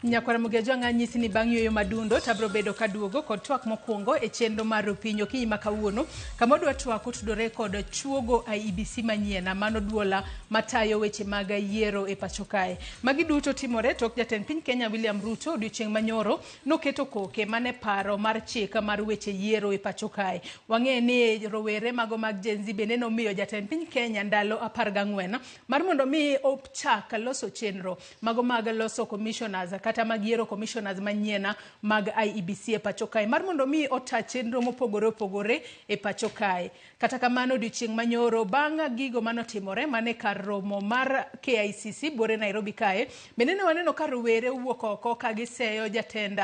Nyakwara Mugejo anyisi ni bang' yueyo madundo to abiro bedo kaduogo kod twak mokwongo e chenro mar Piny Okinyi ma kawuono, kama wadwa twak otudore kod chuogo IEBC manyien, mano duola matayo weche mag yiero e pacho kae. Magi duto timore tok jatend piny Kenya William Ruto odiochieng' manyoro noketo koke mane paro mar chik mar weche yiero e pacho kae. Wang'e ni rowere mago mag Gen Z bende nomiyo jatend piny Kenya ndalo 14 mar mondo mi ochak loso chenro mago mag loso commissioners kata mag yiero commissioners manyien mag IEBC e pacho kae, mar mondo mi ota chenro mopogore opogore e pacho kae. Kata kamano, odiochieng' manyoro bang' gigo manotimore mane kar romo mar KICC buore Nairobi kae, bende ne waneno ka rowere owuok oko ka giseyo jatend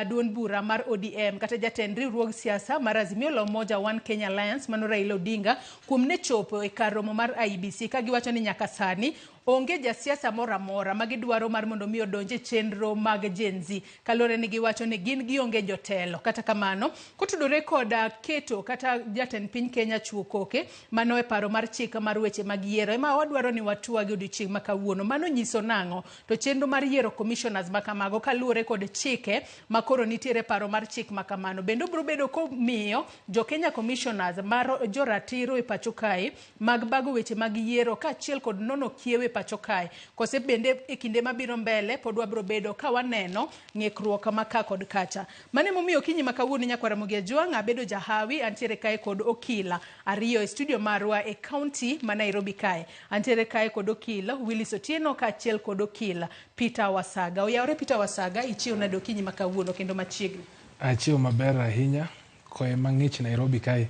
duond bura mar ODM kata jatend riwruog siasa mar Azimio la Umoja One Kenya Alliance, mano Raila Odinga, kuom ne chopo e kar romo mar IEBC ka giwacho ni nyaka sani onge jasiasa moro amora ma gidwaro mar mondo mi odonj e chenro mag Gen Z, kaluwore ni giwacho ni gin gionge jotelo. Kata kamano, kotudore kod keto kata jatend piny Kenya chuo koke mano e paro mar chik mar weche mag yiero, ema wadwaro ni watwagi odiochieng' ma kawuono. Mano nyiso nang'o? To chenro mar yiero commissioners ma kamago kaluwore kod chike ma koro nitiere paro mar chik ma kamano, bende obiro bedo komiyo jo Kenya commissioners mar joratiro e pacho kae mag bago weche mag yiero kaachiel kod nono kiewo e pacho kae, kose bende e kinde mabiro mbele pod wabiro bedo ka waneno ng'ikruok ma ka kod kacha? Mano emomiyo okinyi ma kawuono, nyakwara Ramogi Ajwang', abedo jahawi, antiere kae kod okila ariyo e studio marwa e county ma Nairobi kae. Antiere kae kod okil Willis Otieno kaachiel kod okil Peter Wasaga. Oyawore Peter Wasaga, ichiew nade okinyi ma kawuono kendo machiegni? Achiew maber ahinya. Koyo mang'ich Nairobi kae.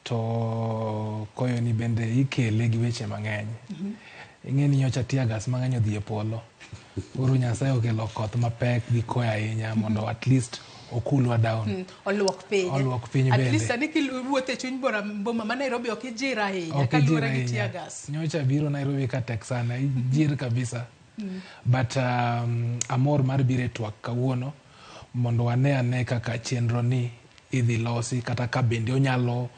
To koyo ni bende ikele gi weche mang'eny. Ing'e ni nyocha tear gas mang'eny odhi e polo. Koro Nyasaye okelo koth mapek gi koyo ahinya mondo at least okulwa down. Oluok piny. Oluok piny At bende. least sani kiwuotho e chuny boma ma Nairobi ok ijir ahinya Ok ijir kaluwore gi ahinya. tear gas. Nyocha biro Nairobi ka tek sana, ijir kabisa. But amor mar biro e twak kawuono mondo wane ane kaka chenro ni idhi losi kata ka bende onyalo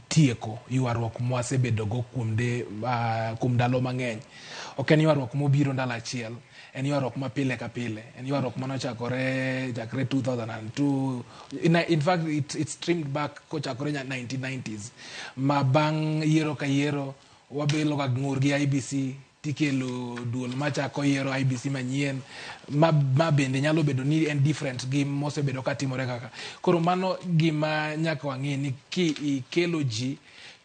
tieko ywaruok mwasebedogo kuom ndalo mang'eny. Ok en ywaruok mobiro ndalo achiel, en ywaruok ma pile ka pile. En ywaruok manochakore chakre 2002. In fact, it streamed back kochakore 1990s. Ma bang' yiero ka yiero wabelo ga ng'ur gi IEBC, tikelo duol machako yiero IEBC manyien ma bende nyalo bedo ni en different gi mosebedo katimore kaka. Koro mano gima nyaka wang'e ni ki ikelo ji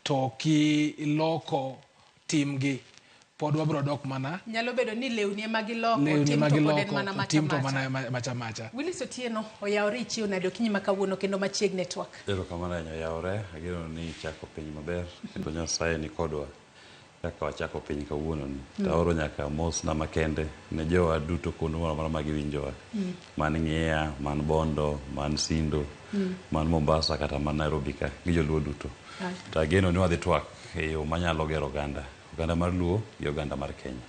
to ki iloko timgi, pod wabiro dok mana Nyalo bedo ni lewni ema giloko, lewni tim ema to pod en giloko, mana to macha tim to macha. mana macha macha. Willis Otieno, oyawore, ichiew nade okinyi ma kawuono kendo machiegni e twak? Erokamano ahinya, oyawore. Ageno ni ichako piny maber kendo Nyasaye ni kodwa kaka wachako piny kawuono ni. Taoro nyaka mosna makende ne jowa duto kuonde moro amora ma giwinjowa. Man Ng'iya, man Bondo, man Sindo, man Mombasa kata man Nairobi ka gi joluo duto. To ageno ni wadhi twak e yo manyalo gero oganda. Oganda mar Luo gi oganda mar Kenya.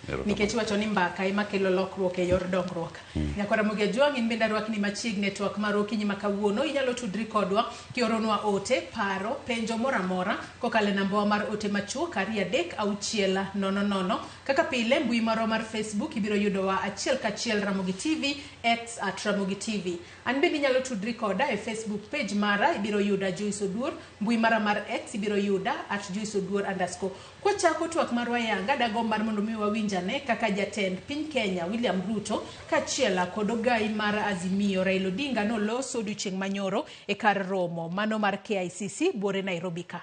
Erokamano. Nikech iwacho ni mbaka ema kelo lokruok e yor dongruok. Nyakwara Ramogi Ajwang', in bende arwakni machiegni e twak mar okinyi ma kawuono. Inyalo tudri kodwa kioronwa ote, paro, penjo moro amora kokalo e nambawa mar ote machuok 23600. Kaka pile, mbui marwa mar Facebook ibiro yudowa achiel kachiel Ramogi TV, X @RamogiTV. An bende inyalo tudri koda e Facebook page mara, ibiro yuda Joyce Oduor. Mbui mara mar X ibiro yuda @JoyceOduor_. Kwachako twak marwa yanga, dagomb mar mondo mi wawinjane kaka jatend piny Kenya William Ruto kaachiel kod ogai mar Azimio Raila Odinga noloso odiochieng' manyoro e kar romo mano mar KICC buore Nairobi ka.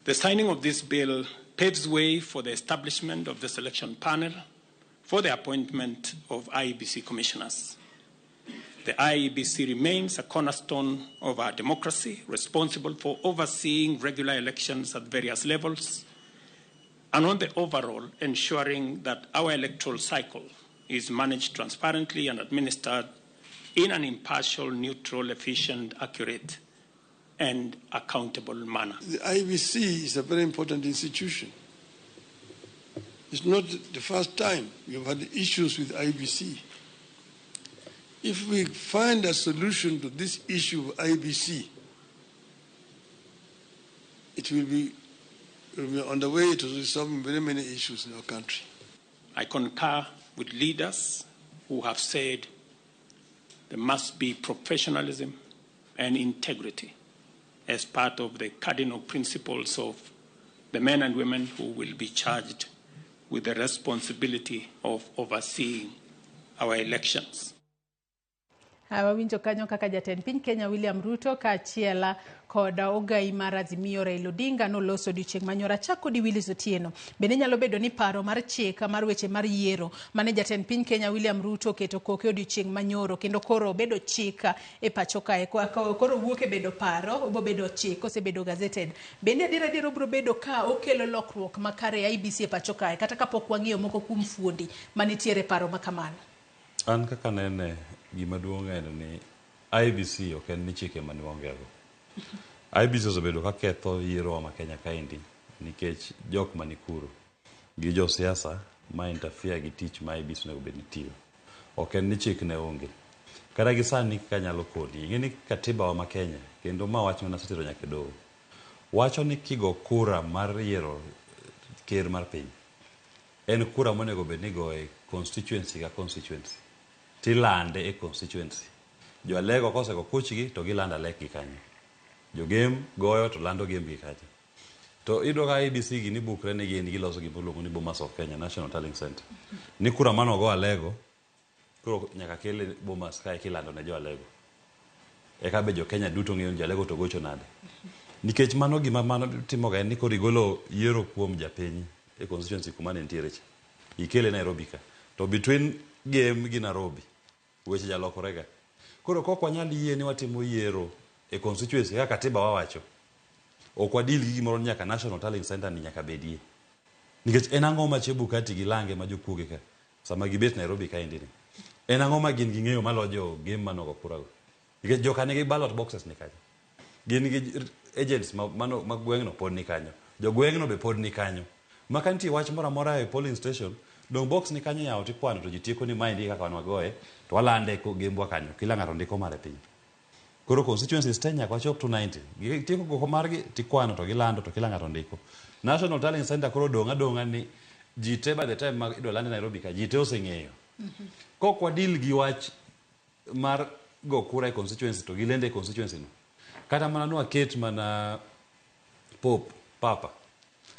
The signing of this bill paves way for the establishment of the selection panel for the appointment of IEBC commissioners. The IEBC remains a cornerstone of our democracy, responsible for overseeing regular elections at various levels, and on the overall, ensuring that our electoral cycle is managed transparently and administered in an impartial, neutral, efficient, accurate, and accountable manner. The IEBC is a very important institution. It's not the first time we've had issues with IEBC. If we find a solution to this issue of IEBC, it will be on the way to resolving very many issues in our country. I concur with leaders who have said there must be professionalism and integrity as part of the cardinal principles of the men and women who will be charged with the responsibility of overseeing our elections. Wawinjo kanyo kaka jatend piny Kenya William Ruto kaachiel kod ogai mar Azimio Raila Odinga noloso odiochieng' manyoro. Achako kodi Willis Otieno. Bende nyalo bedo ni paro mar chik mar weche mar yiero mane jatend piny Kenya William Ruto oketo koke odiochieng' manyoro kendo koro obedo chik e pacho kae. Koro wuok e bedo paro, obo bedo chik osebedo gazetted. Bende adier adier obiro bedo ka okelo lokruok makare e IEBC e pacho kae kata kapok wang'iyo moko kuom fuondi manitiere paro makamano. An kaka nene gima duong' en ni IEBC ok en ni chike mane waongego. IEBC osebedo ka ketho yierowa ma Kenya kaendi nikech jok mani kuro gi josiasa ma interfere gi tich ma IEBC onego bed ni tiyo. Ok en ni chik ne onge. Kata gi sani kaka anyalo koni, ing'e ni katiba wa ma Kenya kendo ma wach mana asetero nyaka e doho. Wacho ni kigo kura mar yiero ker mar piny, en kura monego bed ni igoyo e constituency ka constituency. Tilande e constituency. Jo Alego kosego kuchgi to gilando Alek gi kanyo. Jo Gem goyo to lando Gem gi kacha. To iyudo ka IEBC gi ni bukre ni gin giloso gima iluongo ni Bomas of Kenya National Tallying Center. Ni kura manogo Alego koro nyaka kele Bomas kae kilando ne jo Alego. Eka be jo Kenya duto ng'eyo ni jo Alego to gocho nade. Nikech mano gima mano timoga en ni koro igolo yiero kuom japiny e constituency kuma ne nitiere cha. Ikele Nairobi ka. To between Gem gi Nairobi, weche jalokore ga. Koro kok wanyal yie ni watimo yiero e constituency kaka katiba wawacho, ok wadil gi gimoro ni nyaka National Tallying Center ni nyaka bedie. Nikech en ang'o ma Chebukati gi Lange ma jokuoge ka sama gibet Nairobi kaendi ni. En ang'o ma gin ging'eyo maloyo jo Gem manogo kura go. Nikech joka nigi ballot boxes ni kanyo. Gin gi agents ma, mano, ma gweng'no pod ni kanyo. Jo gweng'no be pod ni kanyo. Ma ka nitie wach moro amora e polling station, dong box ni kanyo yawo tikwano to ji tieko ni maendi kaka wan wagoye to walande e gembwa kanyo. Kila ng'ato ndiko mare piny. Koro constituencies te nyaka wachop 290. Gitieko goko margi tikwano to gilando to kila ng'ato ndiko. National Tallying Center koro dong' adong'a ni ji te by the time ma idwa lande Nairobi ka ji te oseng'eyo. Kok wadil gi wach mar go kura e constituency to gilende e constituency no. Kata mana nwaket mana Pope, Papa,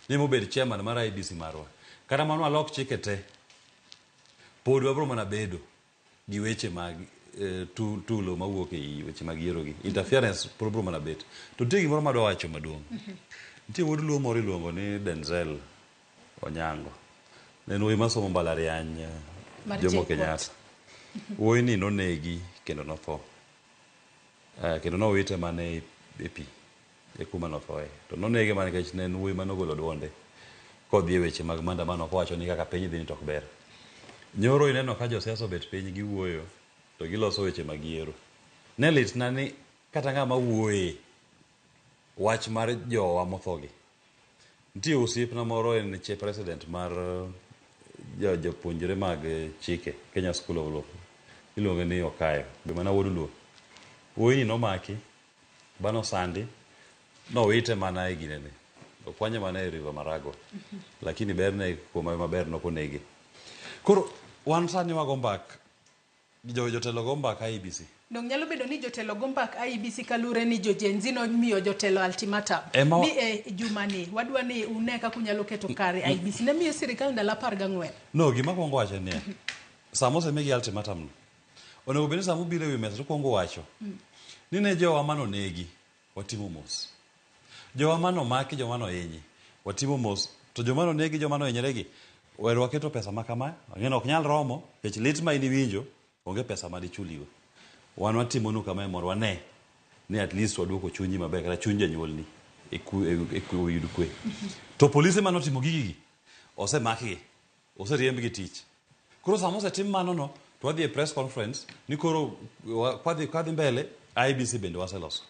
ni mobed chairman mar IEBC marwa. Kata mana walok chike te, pod wabro mana bedo gi weche mag tulo mawuok e weche mag yiero gi. Interference pod bro mana bet. To nitie gimoro madwa wacho maduong'. Nitie wuod luo moro iluongo ni Denzel Onyango. Ne en wuoyi masomo mbalariany Mar Jomo JKUAT. Kenyatta. Wuoyi ni nonegi kendo notho. Kendo nowite mana e pi e kuma nothoe. To nonege mana nikech ne en wuoyi manogolo duonde kodhi e weche mag maandamano kowacho ni kaka piny dhi ni to ok ber. Nyoro ineno ka josiasa obet piny giwuoyo to giloso weche mag yiero. Ne litna ni kata ng'ama wuoye wach mar jowa mothogi. Nitie osiepna moro en che president mar jopuonjre mag chike Kenya School of Law. Iluonge ni Okayo. Be mana wuod Luo. Wuoyi ni nomaki banosandi nowite mana e ginene. Okwanye mana e River Maragua. Lakini berne kuom maber nokonege. Koro wan sani wago mbak jotelo go mbaka IEBC. Dong nyalo bedo ni jotelo go mbak IEBC kaluwore ni jo Gen Z nomiyo jotelo ultimatum ni e jumani wadwa ni une kaka unyalo keto kare IEBC ne miyo sirikal ndalo 14. No, gima kwongo wacho en niya, sama osemigi ultimatum no, onego bed ni sama ubiro e wi mesa to ukwongo wacho ni ne jowa manonegi watimo mos. Jowa manomaki, joma nohinyi, watimo mos. To joma nonegi, joma nohinyore gi, wer waketo pesa ma kama, ang'e ni ok nyal romo, nikech lit ma in iwinjo, onge pesa ma dichuligo. Wan watimonu kamae mondo wane ni at least waduoko chunyi maber kata chuny janyuolni oyud kwe. To polise manotimo gigi gi, osemakgi, oseriembgi tich. Koro sama osetim mano no, to wadhi e press conference ni koro kwadhi mbele, IEBC bende waseloso.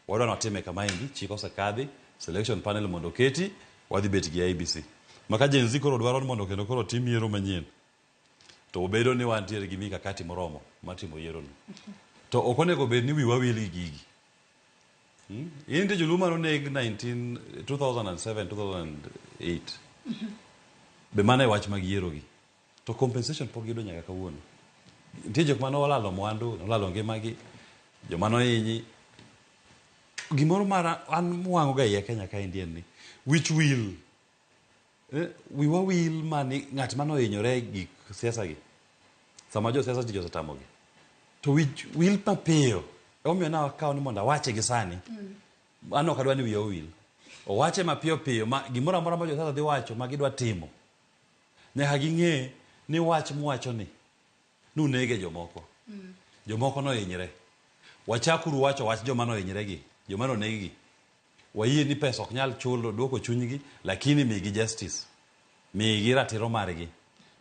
Wadwa ni watime kamaendi, chik osekadhi, selection panel mondo oketi, wadhi bet gi IEBC. Ma ka Gen Z koro dwaro ni mondo kendo koro tim yiero manyien, to obedo ni wantiere gi mikakati moromo mar timo yiero no. To ok onego bed ni wiwa wil gi gigi. In nitie joluo manoneg 19 2007 2008. Be mano e wach mag yiero gi. To compensation pok giyudo nyaka kawuono. Nitie jok mane olalo mwandu, nolalo ngimagi, joma nohinyi. Gimoro mar an mwang'o ga iye Kenya kaendi en ni wich wil. Wiwa wil mani ng'at mane ohinyore e gik siasa gi. Sama jo siasa tich osetamogi. To wich wil mapiyo. Emomiyo nakawo ni mondo awache gi sani. An ok adwa ni wiya owil. Owache mapiyo piyo ma gimoro amora ma josiasa dhi wacho ma gidwa timo. Nyaka ging'e ni wach muwacho ni nunege jomoko. Jomoko nohinyre. Wachakuru wacho wach joma nohinyre gi, joma noneg gi. Wayie ni pesa ok nyal chulo duoko chunygi, lakini migi justice. Migi ratiro margi.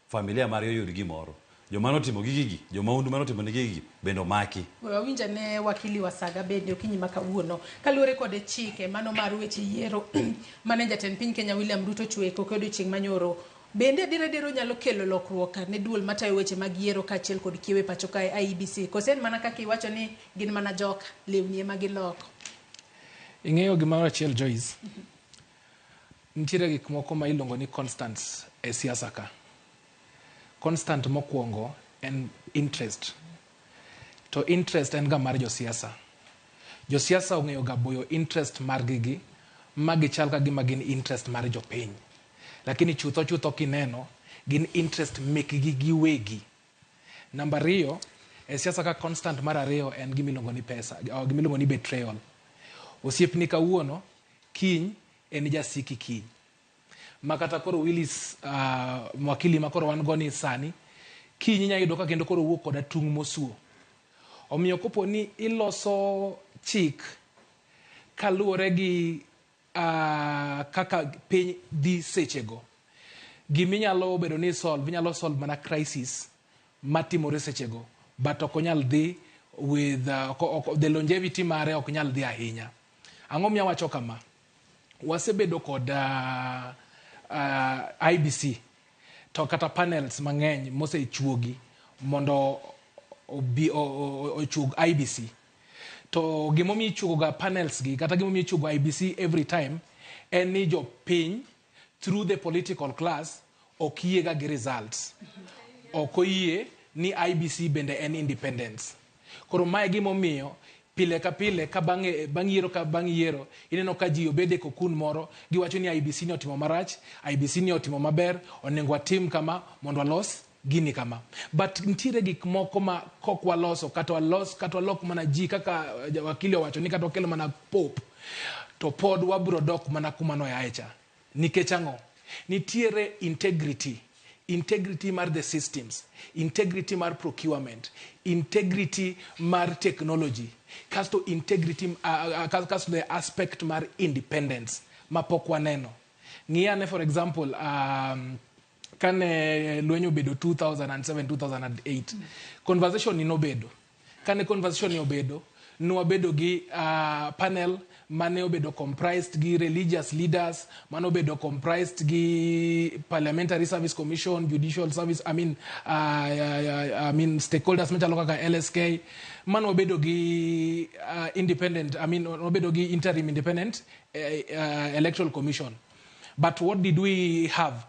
Familia margi oyud gimoro. Joma notimo gigi, jomahundu manotimo negi gigi bende omaki. We wawinj ane wakili Wasaga bende okinyi ma kawuono kaluwore kod chike mano mar weche yiero mane jatend piny Kenya William Ruto ochweyo e koke odiochieng' manyoro. Bende adier adier onyalo kelo lokruok ne duol matayo weche mag yiero kaachiel kod kiewo e pacho kae IEBC? Kose en mana kaka iwacho ni gin mana joka, lewni ema giloko? Ing'eyo gimoro achiel Joyce, nitiere gik moko ma iluongo ni constants e siasa ka. Constant mokwongo en interest. To interest en ga mar josiasa. Josiasa ong'eyo ga boyo interest margi gi ma gichal ka gima gin interest mar jopiny. Lakini chutho chutho kineno, gin interest mekgi giwegi. Namba ariyo, e siasa ka constant mar ariyo en gima iluongo ni pesa, gima iluongo ni betrayal. Osiepni kawuono, kiny en jasiki kiny. Ma kata koro Willis mwakili ma koro wan go ni sani, kiny inya yudo ka kendo koro owuok kod atung' mosuo. Omiyo kopo ni iloso chik kaluwore gi kaka piny dhi sechego, giminyalo bedo ni solve, inyalo solve mana crisis matimore sechego, but ok onyal dhi with the longevity mare ok nyal dhi ahinya. Ang'o miyo awacho kama? Wasebedo kod IEBC to kata panels mang'eny mosechuogi mondo obi ochuog IEBC. To gimomiyo ichuogo ga panels gi kata gimomiyo ichuogo IEBC every time en ni jopiny through the political class ok yie ga gi results. Ok oyie ni IEBC bende en independence. Koro mae gimomiyo pile ka pile ka bang' bang' yiero ka bang' yiero ineno ka ji obedo e cocoon moro giwacho ni IEBC ni otimo marach, IEBC ni otimo maber, onego watim kama mondo walos gini kama. But nitiere gik moko ma kok waloso kata walos kata walok mana ji kaka wakili owacho ni kata wakel mana Pope to pod wabro dok mana kuma noaye cha. Nikech ang'o? Nitiere integrity, integrity mar the systems, integrity mar procurement, integrity mar technology, kasto integrity kasto the aspect mar independence ma pok waneno. Ng'i ane for example kane lweny obedo 2007 2008 conversation ni nobedo. Kane conversation ni obedo, nwabedo gi panel mane obedo comprised gi religious leaders, mane obedo comprised gi Parliamentary Service Commission, Judicial Service, I mean stakeholders machalo kaka LSK, mane wabedo gi independent, I mean wabedo gi interim independent electoral commission. But what did we have?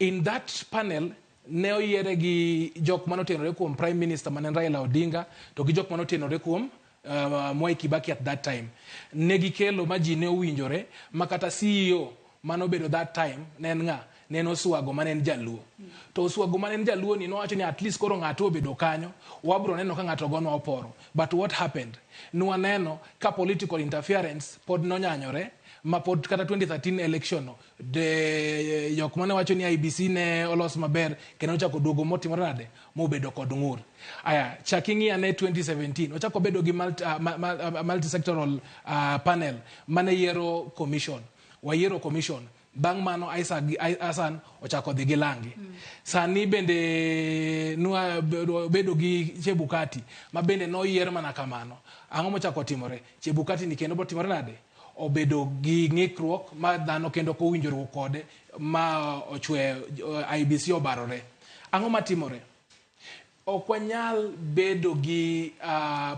In that panel, ne oyiere gi jok mane otenore kuom Prime Minister mane en Raila Odinga to gi jok mane otenore kuom Mwai Kibaki at that time. Ne gikelo ma ji ne owinjore ma kata CEO mane obedo that time ne en ng'a? Ne en Oswago mane en jaluo. To Oswago mane en jaluo ni nowacho ni at least koro ng'ato obedo kanyo, wabro neno ka ng'ato gonwa oporo. But what happened? Nwaneno ka political interference pod nonyanyore ma pod kata 2013 election no de jok mane wacho ni IEBC ne olos maber kendo ochako duogo motimore nade mobedo kod ng'ur. Aya, chak ing'i ane 2017 ochako bedo gi multi-sectoral panel mane yiero commission. Wayiero commission. Bang' mano Isaac Hassan ochako dhi gi langi. Sani bende nwa bedo gi Chebukati ma bende noyier mana kamano. Ang'o mochako timore? Chebukati ni kendo botimore nade? Obedo gi ng'ikruok ma dhano kendo ok owinjruok kode ma ochwe IEBC obarore. Ang'o matimore? Ok wanyal bedo gi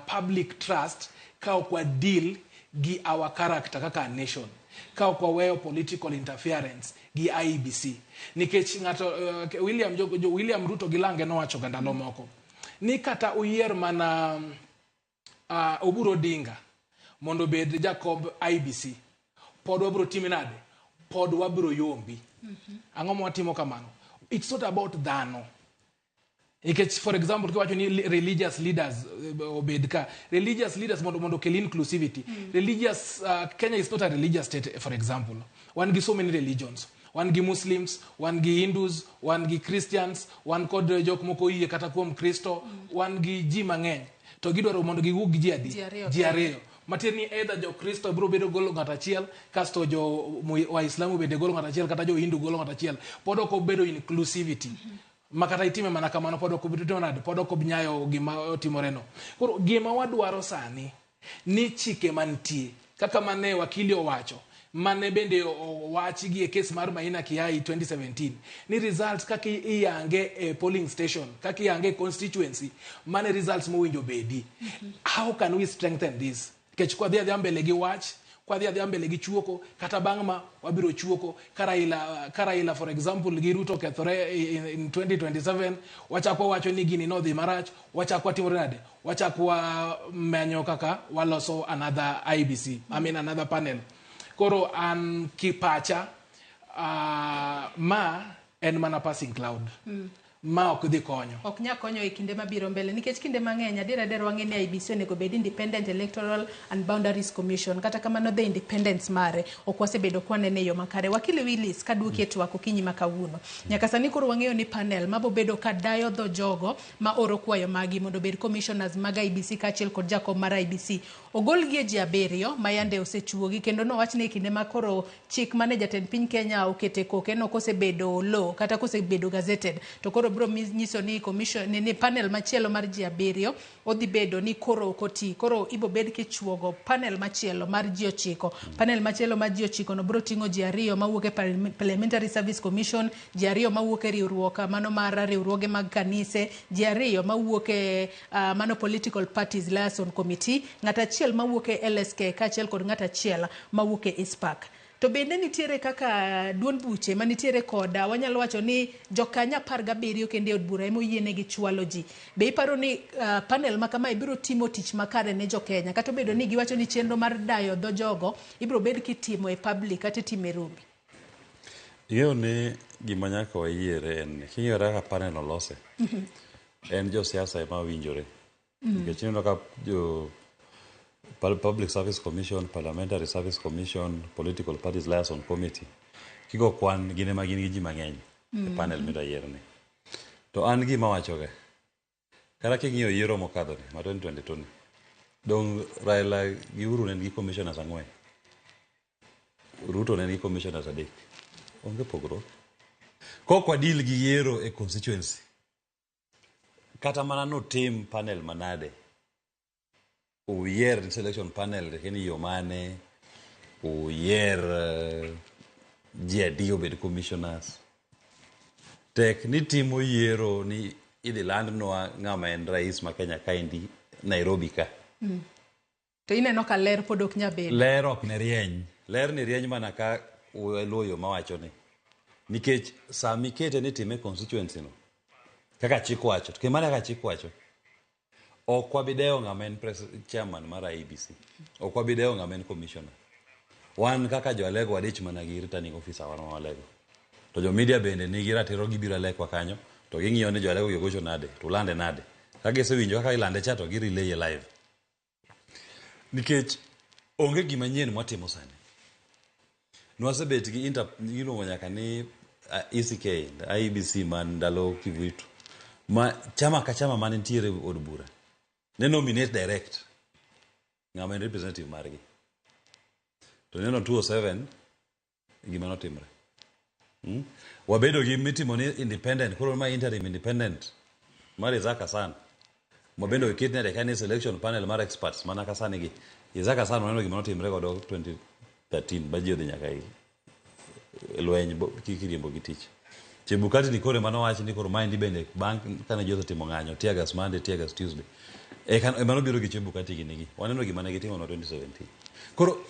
public trust ka ok wa deal gi our character kaka a nation. Ka ok waweyo political interference gi IEBC. Nikech ng'ato William Ruto gi lange nowacho ga ndalo moko ni kata uyier mana Oburu Odinga mondo obed jakomb IEBC, pod wabiro timi nade? Pod wabiro yombi. Ang'o ma watimo kamano? It's not about dhano. Nikech, for example, kiwacho ni religious leaders obed ka, religious leaders mondo okel inclusivity. Religious Kenya is not a religious state. For example, wan gi so many religions, wan gi Muslims, wan gi Hindus, wan gi Christians, wan kod jok moko oyie kata kuom Kristo, wan gi ji mang'eny, to gidwaro mondo giwuog gi ji adi? Ji ariyo. Ji ariyo, matiende ni either jo Kristo biro bedo golo ng'ato achiel, kasto jo Waislamu bende golo ng'ato achiel, kata jo Hindu golo ng'ato achiel. Pod ok obedo inclusivity ma kata itime mana kamano, pod ok obedo nade, pod ok obnyayo gima otimoreno. Koro gima wadwaro sani ni chike mantie kaka mane wakili owacho, mane bende owachi gi e kes mar Maina Kiai 2017, ni results kaka iyange e polling station, kaka iyange e constituency, mane results mowinjo bedi. How can we strengthen this? Nikech kwadhi adhiya mbele gi wach, kwadhi adhiya mbele gi chuoko, kata bang' ma wabiro chuoko ka Raila, for example, gi Ruto okethore in 2027, wachako wawacho ni gini nodhi marach, wachako watimore nade, wachako wamenyo kaka waloso another IEBC, I mean another panel. Koro an kipacha, ma en mana passing cloud ma ok dhi konyo. Ok nya konyo e kinde mabiro mbele, nikech kinde mang'eny, adier adier, wang'e ni IEBC onego bed Independent Electoral and Boundaries Commission. Kata kamano, the independence mare ok wasebedo kwanene e yo makare. Wakili Willis, kaduoki e twak okinyi ma kawuono, nyaka sani koro wang'eyo ni panel mabobedo ka dayo dho jogo ma oro kwayo magi mondo obed commissioners mag IEBC kaachiel kod jakom mar IEBC ogolgi e ji abiriyo ma yande osechuogi, kendo nowach ni e kinde ma koro chik mane jatend piny Kenya okete koke no kosebedo law kata kosebedo gazetted, to koro biro nyiso ni commission ni panel machielo mar ji abiriyo odhi bedo ni koro ok oti. Koro ibo bed kichuogo panel machielo mar ji 9. Panel machielo mar ji 9 no biro ting'o ji ariyo mawuok e Parliamentary Service Commission, ji ariyo mawuok e riwruok mano mar riwruoge mag kanise, ji ariyo mawuok e mano Political Parties Liaison Committee, ng'at achiel mawuok e LSK, kaachiel kod ng'at achiel mawuok e ICPAK. To bende nitiere kaka duond buche manitiere koda wanyalo wacho ni jokanyo 17 kende e od bura ema oyienegi chwalo ji. Be iparo ni panel ma kamae biro timo tich makare ne jokenya, kata obedo ni giwacho ni chenro mar dayo dho jogo ibiro bed kitimo e public kata itimo e rumbi? Ing'eyo ni gima nyaka wayiere en ni king'iyo kaka panel olose, en josiasa ema winjore, nikech ineno ka jo Public Service Commission, Parliamentary Service Commission, Political Parties Liaison Committee, kigo kwan gin ema gin gi ji mang'eny e panel midwa yierni. To an gima wachoga, kata king'iyo yiero mokadho ni ma 2022 ni, dong Raila gi Uhuru ne nigi commissioners ang'wen, Ruto ne nigi commissioners adek. Onge pogruok. Kok wadil gi yiero e constituency, kata mana notim panel manade, uyier selection panel ni yo mane, uyier ji adi obed commissioners, tek ni timo yiero ni idhi landnwa ng'ama en rais ma Kenya kaendi Nairobi ka. To ineno ka ler pod ok nya bedo. Ler ok ne rieny. Ler ni rieny mana ka luwo yo mawacho ni, nikech sama ikete ni time constituency no kaka chik wacho, to kendo kaka chik wacho, ok wabi dewo ng'ama en chairman mar IEBC, ok wabi dewo ng'ama en commissioner. Wan kaka jo Alego wadich mana gi returning officer wan ma Alego. To jo media bende nigi ratiro, gibiro Alekwa kanyo to ging'iyo ni jo Alego gi ogocho nade, to ulande nade. Ka gisewinjo kaka ilande cha, to gi relay live, nikech onge gima nyien mwatimo sani. Nwasebet gi inter iluongo nyaka ni ECK, IEBC man ndalo Kivuitu, ma chama ka chama mane nitiere od bura ne nominate direct ng'ama en representative margi. To neno 207 gima notimre. Wabedo gi mitimo ni independent, koro ma interim independent mar Isaac Hassan, ma bende oket nade ka ni selection panel mar experts mana ka sani gi Isaac Hassan. Waneno gima notimre godo 2013 ba ji odhi nyaka e lweny kiriembo gi tich. Chebukati ni koro ema nowach ni koro maendi bende bang' kane ji osetimo ng'anyo, tear gas Monday, tear gas Tuesday, eka ema nobiro gi Chebukati gini gi waneno gima ne gitimo no 2017. Koro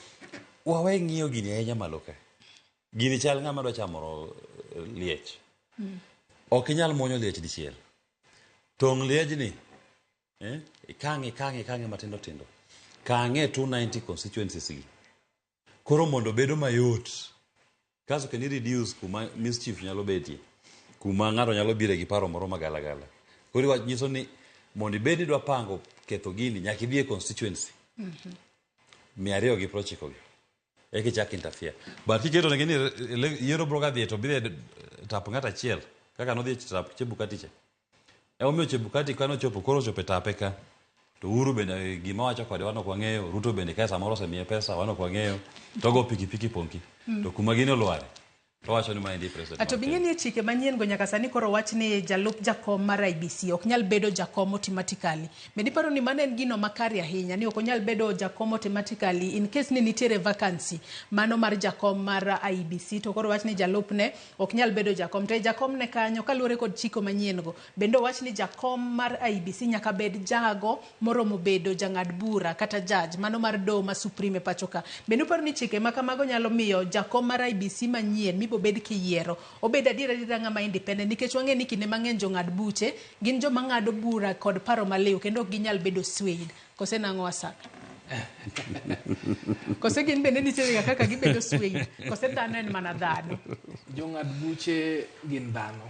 Wawe ng'iyo gini ahinya malo ka. Gini chal ng'ama dwa chamo liech. Ok inyal muonyo liech dichiel. Tong' liejni, ikang'e ikang'e ikang'e matindo tindo. Kang'e 290 constituencies gi. Koro mondo bedo mayot. Kasto kendo reduce kuma mischief nyalo betie. Kuma ng'ato nyalo bire gi paro moro magalagala. Koro iwach nyiso ni mondo ibed ni idwa pango ketho gini nyaka idhi e constituency. 290 gi. Eka ichak interfere. But kiketo negi ni yiero biro ga dhi to biro e tap ng'ato achiel kaka nodhi e tap Chebukati cha. Emomiyo Chebukati kanochopo koro ochopo e tape ka. To Uhuru bende gima wacho kode wan ok wang'eyo, Ruto bende kae samoro osemiye pesa wan ok wang'eyo. To go pikipiki ponki. To kuma gini olware to wacho ni maendi president. To mar bing'e Kenya. ni e chike manyien go nyaka sani koro wach ni jalup jakom mar IEBC ok nyal bedo jakom automatically. Bende iparo ni mano en gino makare ahinya ni ok onyal bedo jakom automatically in case ni nitiere vacancy mano mar jakom mar IEBC to koro wach ni jalupne ok nyal bedo jakom. To e jakom ne kanyo kaluwore kod chiko manyien go bende owach ni jakom mar IEBC nyaka bed jago moromo bedo jang'ad bura kata judge mano mar doho ma Supreme e pacho ka. Bende uparo ni chike ma kamago nyalo miyo jakom mar IEBC manyien mibo bed kiyiero obed adier adiera ng'ama independent nikech wang'e ni kinde mang'eny jong'ad buche gin joma ng'ado bura kod paro maliw kendo ok ginyal bedo swayed. Kose nang'o Asaka? Kose gin bende nitiere ga kaka gibedo swayed? Kose dhano en mana dhano? Jong'ad buche gin dhano.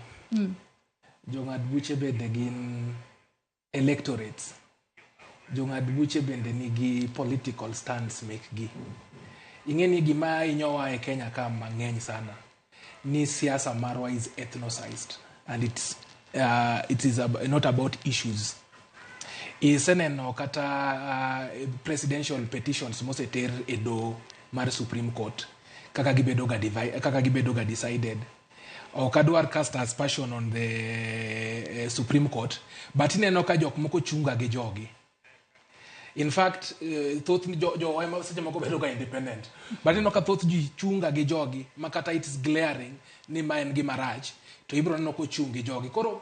Jong'ad buche bende gin electorates. Jong'ad buche bende nigi political stance mekgi. Ing'e ni gima hinyowa e Kenya ka mang'eny sana ni siasa marwa is ethnicized and it is not about issues. Iseneno kata presidential petitions moseter e doho mar Supreme Court kaka gibedo ga kaka gibedo ga decided. Ok adwar cast aspersion on the Supreme Court, but ineno ka jok moko chunga gi jogi. In fact, thoth jo ema seche moko bedo ga independent. But ineno ka thoth ji chunga gi jogi ma kata it is glaring ni ma en gima rach to ibiro neno kochung gi jogi. Koro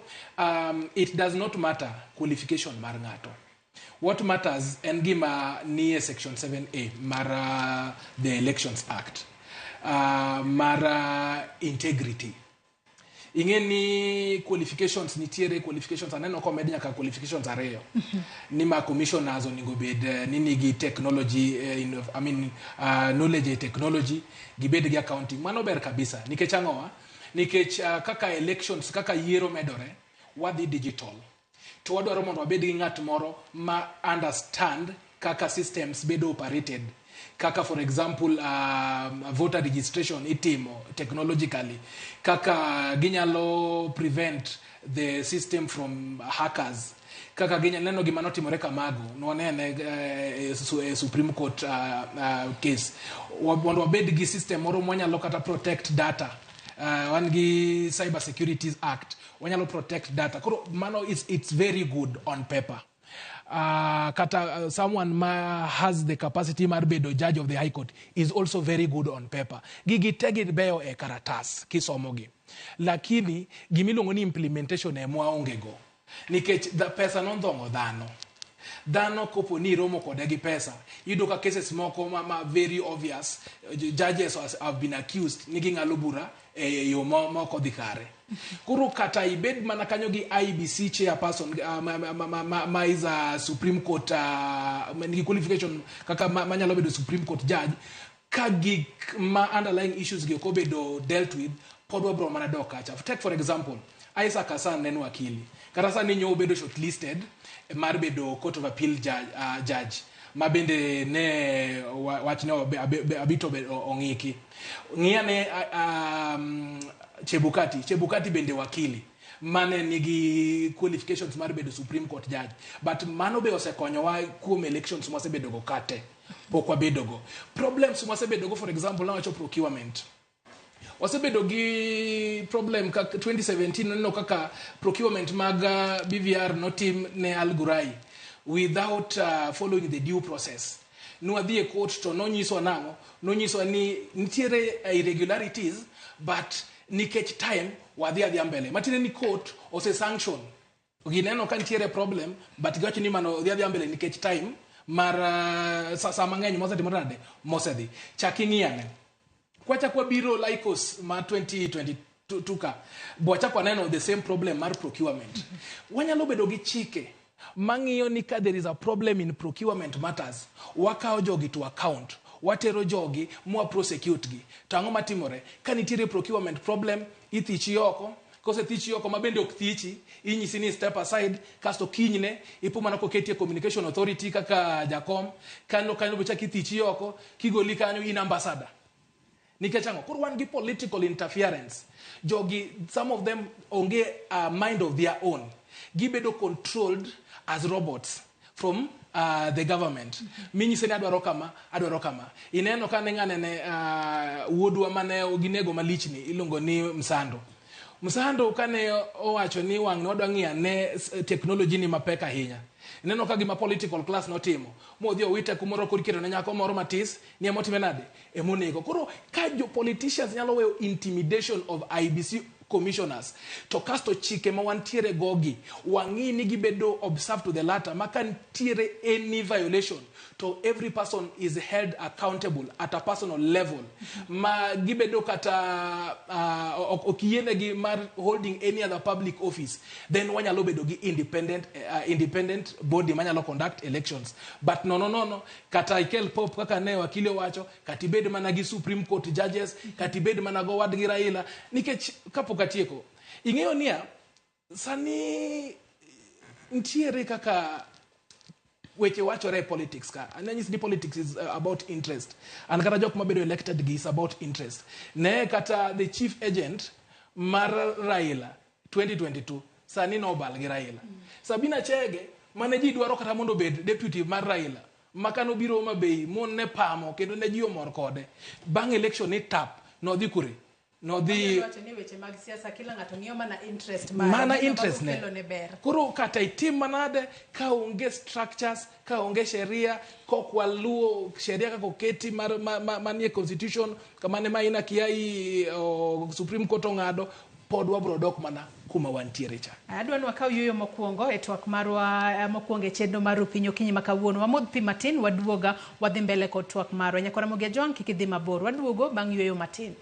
it does not matter qualification mar ng'ato. What matters en gima nie section 7A mar the Elections Act mar integrity. Ing'e ni qualifications nitiere qualifications aneno komed nyaka qualifications ariyo ni ma commissioners onego bed ni nigi technology I mean, knowledge e technology gibed gi accounting. Mano ber kabisa nikech ang'owa nikech kaka elections kaka yiero medore wadhi digital to wadwaro mondo wabed gi ng'at moro ma understand kaka systems bedo operated, kaka for example voter registration itimo technologically, kaka ginyalo prevent the system from hackers, kaka ginyalo neno gima notimore Kamago nwanene e Supreme Court case. Mondo wabed gi system moro mwanyalo kata protect data, wan gi Cyber Securities Act, wanyalo protect data. Koro mano it's very good on paper. Kata someone ma has the capacity mar bedo judge of the High Court is also very good on paper. Gigi te gibeyo e karatas kisomogi, lakini gimiluongo ni implementation ema waonge go nikech pesa nondhong'o dhano. Dhano kopo ni iromo kode gi pesa, iyudo ka cases moko ma very obvious judges have been accused ni ging'alo bura e yo ma ok odhi kare. Koro kata ibed mana kanyo gi IEBC chairperson ma is a Supreme Court nigi qualification kaka manyalo bedo Supreme Court judge, ka gik ma underlying issues gi ok obedo dealt with, pod wabro mana dok kacha. Take for example Isaac Hassan ne en wakili, kata sani nyo obedo shortlisted mar bedo Court of Appeal judge ma bende ne wachne abito ong'iki. Ng'iyane Chebukati. Chebukati bende wakili mane nigi qualifications mar bedo Supreme Court judge, but mano be osekonyowa kuom elections mwasebedogo kate pok wabedogo problems mwasebedogo. For example, nawacho procurement, wasebedo gi problem kaka 2017 neno kaka procurement mag BVR notim ne Al Gurai without following the due process. Nwadhi e court to nonyiswa nang'o? Nonyiswa ni nitiere irregularities, but nikech time wadhi adhiya mbele. Matiende ni court ose sanction, gineno ka nitiere problem, but giwacho ni mano dhi adhiya mbele nikech time. Mar sa mang'eny mosetimore nade mosedhi. Chak ing'i ane. Kwachak wabiro Lycos ma 2022 ka, bo wachak waneno the same problem mar procurement. Wanyalo bedo gi chike mang'iyo ni ka there is a problem in procurement matters, wakawo jogi to account, watero jogi mwa prosecute gi. To ang'o matimore? Ka nitiere procurement problem, ithichi oko. Kosethichi oko, ma bende ok thichi, inyisi ni step aside, kasto kinyne ipo mana koketi e Communication Authority kaka jakom kanyo. Kanyo be chak ithichi oko, kigoli kanyo in ambassador. Nikech ang'o? Koro wan gi political interference. Jogi, some of them onge a mind of their own, gibedo controlled as robots from the government. Minyise ni adwaro kama, adwaro kama. Ineno ka ne ng'ane wuodwa mane ginego malichni iluongo ni Msando. Msando kane owacho ni wang' wadwa ng'iyo ane technology ni mapek ahinya, ineno ka gima political class notimo modhi owite kumoro, koro iketo ne nyako moro matis ni emotime nade, emonego. Koro ka jo politicians nyalo weyo intimidation of IEBC commissioners, to kasto chike ma wantiere gogi wang'i ni gibedo observed to the latter, ma ka nitiere any violation to every person is held accountable at a personal level, ma gibedo kata ok yienegi mar holding any other public office, then wanyalo bedo gi independent body manyalo conduct elections. But nono nono, kata ikel pop kaka ne wakili owacho, kata ibed mana gi Supreme Court judges, kata ibed mana go wadgi Raila. Nikech kapok atieko, ing'eyo niya, sani ntiere kaka weche wachore e politics ka. Anyisi ni politics is about interest, and kata jok mabedo elected gi is about interest. Ne kata the chief agent mar Raila 2022 sani nobal gi Raila. Sabina Chege mane ji dwaro kata mondo obed deputy mar Raila, ma kanobiro Homa Bay mon ne pamo kendo ne ji omor kode, bang' election ni tap nodhi kure? Nodhi Wacho ni weche mag siasa kila ng'ato ng'iyo mana interest mare, mana neno interest ne mago kelo ne ber. Koro kata itim manade ka onge structures, ka onge sheria, kok waluwo sheria kaka oketi mar manie constitution kamane Maina Kiai Supreme Court ong'ado, pod wabro dok mana kuma wantiere cha. Adwa ni wakaw yueyo mokwongo e twak marwa mokwongo e chenro mar Rupiny okinyi ma kawuono. Wamodh pi matin, waduoga wadhi mbele kod twak marwa. Nyakora Ramogi Ajwang', kik idhi mabor. Waduogo bang' yueyo matin.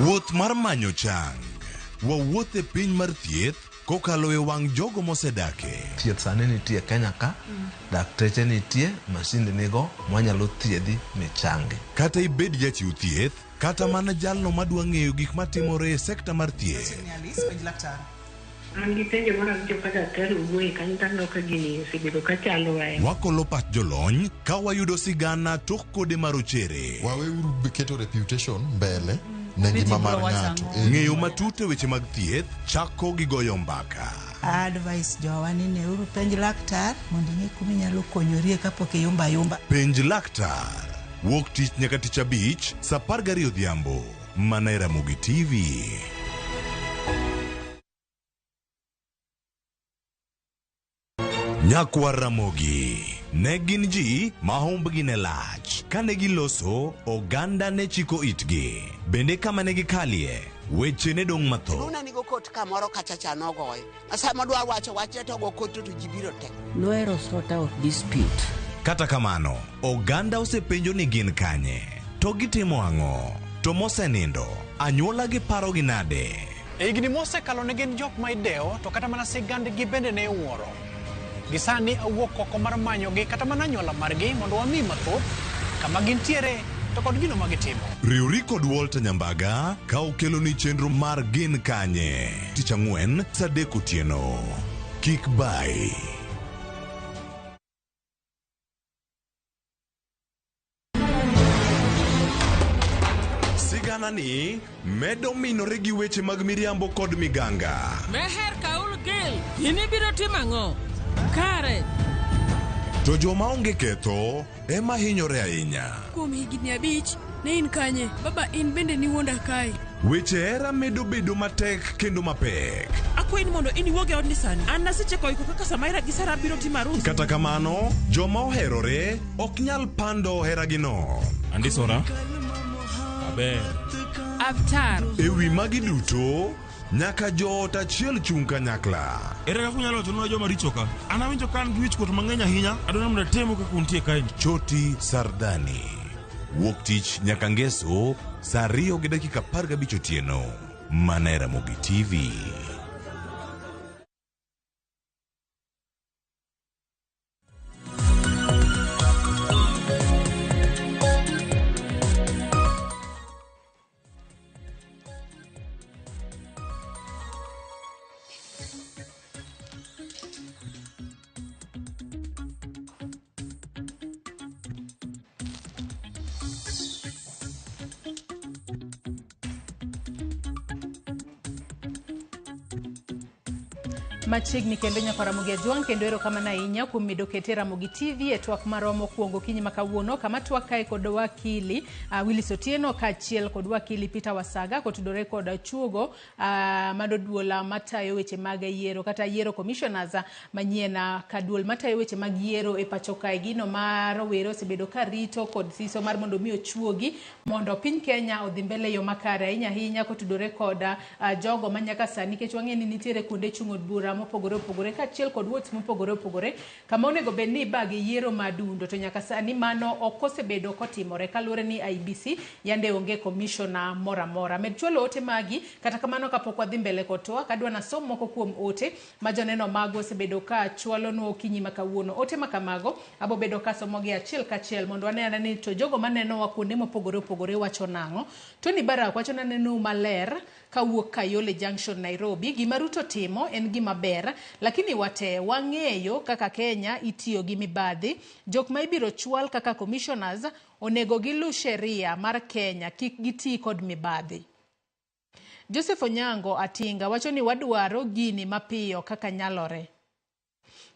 Wuoth mar manyo chang. Wawuoth e piny mar thieth kokalo e wang' jogo mosedake. Thieth sani nitie Kenya ka, dakteche nitie, masinde nigo mwanyalo thiedhi michangi. Kata ibed jachiw thieth, kata mana jalno madwa ng'eyo gik matimore e sekta mar thieth. An gi penjo moro awinjo ka daktari owuoye kanyo to aneno ka gini osebedo ka chandowa. Wakolo pach jolony ka wayudo sigana tok kode marochere. Waweuru keto reputation mbele ne ngima mar ng'ato. Ng'eyo matut e weche mag thieth chako gi goyo mbaka. Advice jowa ni neuru penj laktar mondo ing'e kuma inyalo konyorie kapok iyumba ayumba. Penj laktar. Wuok tich nyaka tich abich, sa 12 odhiambo. Mana e Ramogi TV. Nyakwar Ramogi ne gin ji ma humbgi ne lach. Kane giloso, oganda ne chiko itgi. Bende kama ne gikalie, weche ne dong' mathoth. Luna nigo kot kamoro kacha cha nogoye. Ma sama dwa wacho wachne to go kot to ji biro te. Nohero sort out dispute. Kata kamano, oganda osepenjo ni gin kanye, to gitimo ang'o, to mosenindo, anyuola gi parogi nade? E higni mosekalo ne gin jok ma idewo to kata mana sigandgi bende ne iwuoro. Gisani awuok oko mar manyogi kata mana anyuola margi mondo wami mathoth kama gintiere to kod gino ma gitimo. Riwri kod Walter Nyambaga ka okeloni chenro mar Gin Kanye tich ang'wen sa 3 otieno. Kik bai. Sigana ni medo minore gi weche mag miriambo kod miganga. Meher Kaul Gil, in ibiro timo ang'o? Kare. To joma onge ketho ema hinyore ahinya. Kuom higni 5, ne in kanye? Baba in bende niwuonda kae. Weche hera medo bedo matek kendo mapek. Akwayi ni mondo in iwuog e odni sani. An nasechako iko kaka Samaira gi Sara biro timo arus. Kata kamano, joma oherore ok nyal pando heragino. Andisora. Aber. Avtar. E wi magi duto, nyaka joot achiel chung' kanyakla. Ere kaka unyalo wachonwa joma richo ka? An awinjo ka an gi wichkuot mang'eny ahinya. Adwaro ni mondo atemu kaka untie kaeni. Choti Sardani. Wuok tich nyaka ngeso saa 2:15 otieno. Mana e Ramogi TV. Machiegni kendo nyaka Ramogi Ajwang' kendo erokamano ahinya kuom medo kete Ramogi TV e twak marwa mokwongo okinyi ma kawuono kama twak kae kod wakili Willis Otieno kaachiel kod wakili Peter Wasaga kotudore kod chuogo mano duol matayo weche mag yiero kata yiero commissioners manyien ka duol matayo weche mag yiero e pacho kae. Gino ma rowere osebedo ka rito kod siso mar mondo mi ochuogi mondo piny Kenya odhi mbele e yo makare ahinya ahinya kotudore kod jogo ma nyaka sani nikech wang'eyo ni nitiere kuonde chung' od bura mopogore opogore kaachiel kod wards mopogore opogore kama onego bed ni ibage yiero madundo to nyaka sani mano ok osebedo kotimore kaluwore ni IEBC yande onge commissioner moro amora. Med chwalo ote magi kata kamano kapok wadhi mbele kod twak adwa nasom moko kuom ote ma joneno mago osebedo ka chwalonwa okinyi ma kawuono. Ote ma kamago abo bedo kasomogi achiel kachiel mondo wane ane ni to jogo manenowa kuonde mopogore opogore wacho nang'o. Tony Barak wacho nanenou maler kawuok Kayole Junction Nairobi. Gima Ruto timo en gima ber, lakini wate wang'eyo kaka Kenya itiyo gi mibadhi. Jok ma ibiro chwal kaka commissioners onego gilu sheria mar Kenya, kik giti kod mibadhi. Joseph Onyango Atinga wacho ni wadwaro gini mapiyo kaka nyalore.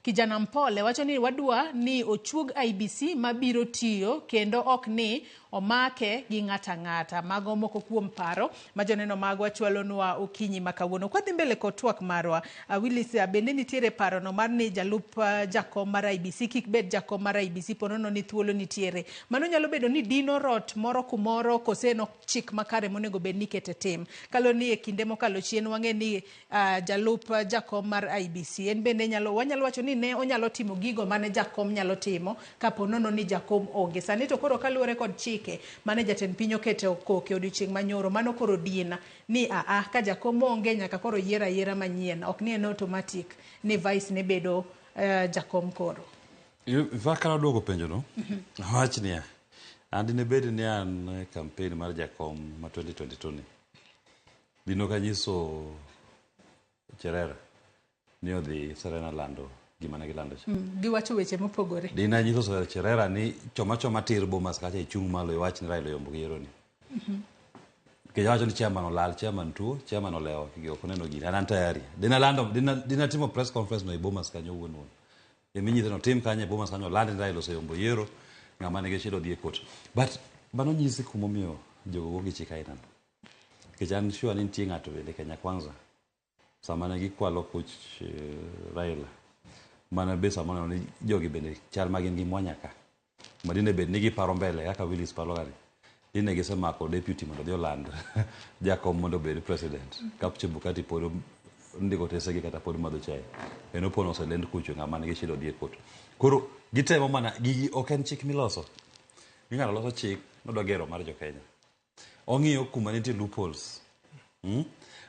Kijana Mpole wacho ni wadwa ni ochuog IEBC mabiro tiyo kendo ok ni omake gi ng'ata ng'ata. Mago moko kuom paro ma joneno magwa chwalonwa okinyi ma kawuono. Kwadhi mbele kod twak marwa, Willis, bende nitiere parono mar ni jalup jakom mar IEBC kik bed jakom mar IEBC ponono ni thuolo nitiere. Mano nyalo bedo ni dino rot moro kumoro kose en ok chik makare monego bed ni ikete tim. Kaluwore ni e kinde mokalo chien wang'e ni jalup jakom mar IEBC en bende wanyalo wacho ni ne onyalo timo gigo mane jakom nyalo timo kapo nono ni jakom onge. Sani to koro kaluwore kod chike mane jatend piny oketo koke odiochieng' manyoro, mano koro dina ni ka jakom onge nyaka koro yier ayiera manyien, ok ni en automatic ni vice ne bedo jakom koro. Vaka duoko penjo no, wach niya, an dine bed ni an e campaign mar jakom ma 2022 ni, dino kanyiso Cherera ni odhi Serena lando gima ne gilando cha. Giwacho weche mopogore. Dina nyiso Cherera ni choma choma tir Bomas kacha ichung' malo iwach ni Raila oyombo gi yiero ni. Nikech awacho ni chairman olal, chairman tuo, chairman olewo, ok oneno gini. An tayari. Dina lando, dina timo press conference no e Bomas kanyo wuon wuon. Eminyise no tim kanyo e Bomas kanyo oland ni Raila oseyombo yiero, ng'ama nigi shida odhi e court. But mano nyisi kumomiyo jogo go gi chik aina no. Nikech an sure ni nitie ng'ato bende Kenya Kwanza. Sama ne gikwalo kuch Raila, mana be sama neno ni jogi bende chal ma gin gi mwanya ka. Ma dine bed ni giparo mbele kaka Willis paro ga ni. Dine gisemako deputy mondo odhi oland jakom mondo obed president. Ka Chebukati pod ndiko tesegi kata pod madho chai. En opono oselend kucho ng'ama nigi shida odhi e court. Koro gitemo mana gigi ok en chik miloso. Ni ng'ato loso chik nodwa gero mar jo Kenya. Ong'iyo kuma nitie loopholes.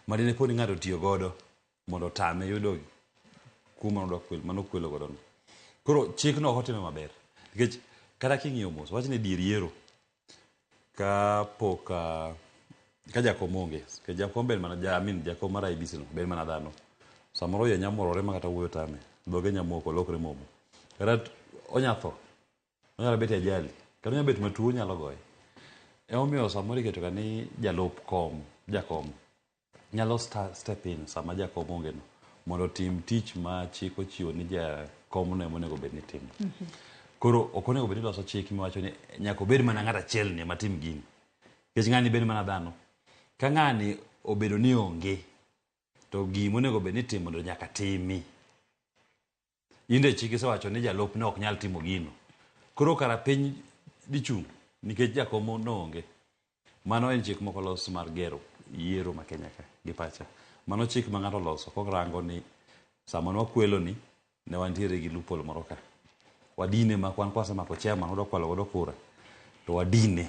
Ma dine pod ng'ato tiyo godo mondo otame yudo kuma nodwa kwelo, mano kwelo godo no. Koro chikno ok otime maber. Nikech kata king'iyo mos, wach ni dier yiero ka pok ka jakom onge, nikech jakom ber mana, I mean, jakom mar IEBC no ber mana dhano. Samoro iye nyamorore ma kata wuoyo tame, dhoge nyamoko, olokre momo. Kata onya tho, onyalo bet e ajali, kata onyalo bet matuo onyalo goye. Emomiyo samoro iketo ga ni jalup kom, jakom nyalo step in sama jakom onge no mondo otim tich ma chik ochiwo ni jakom no ema onego bed ni timo. Koro ok onego bed ni iloso chik miwacho ni nyaka obed mana ng'at achiel ni ema tim gini. Nikech ng'ani bed mana dhano. Ka ng'ani obedo ni onge, to gima onego bed ni itimo to nyaka timi. In de chik isewacho ni jalupne ok nyal timo gino. Koro kara piny dhi chung' nikech jakom no onge. Mano en chik mok olos mar gero yiero ma Kenya ka gi pacha. Mano chik ma ng'ato oloso korango ni sama nwakwelo ni ne wantiere gi loophole moro ka. Wadine ma kwan kwasemako chairman wadwa kwalo godo kura to wadine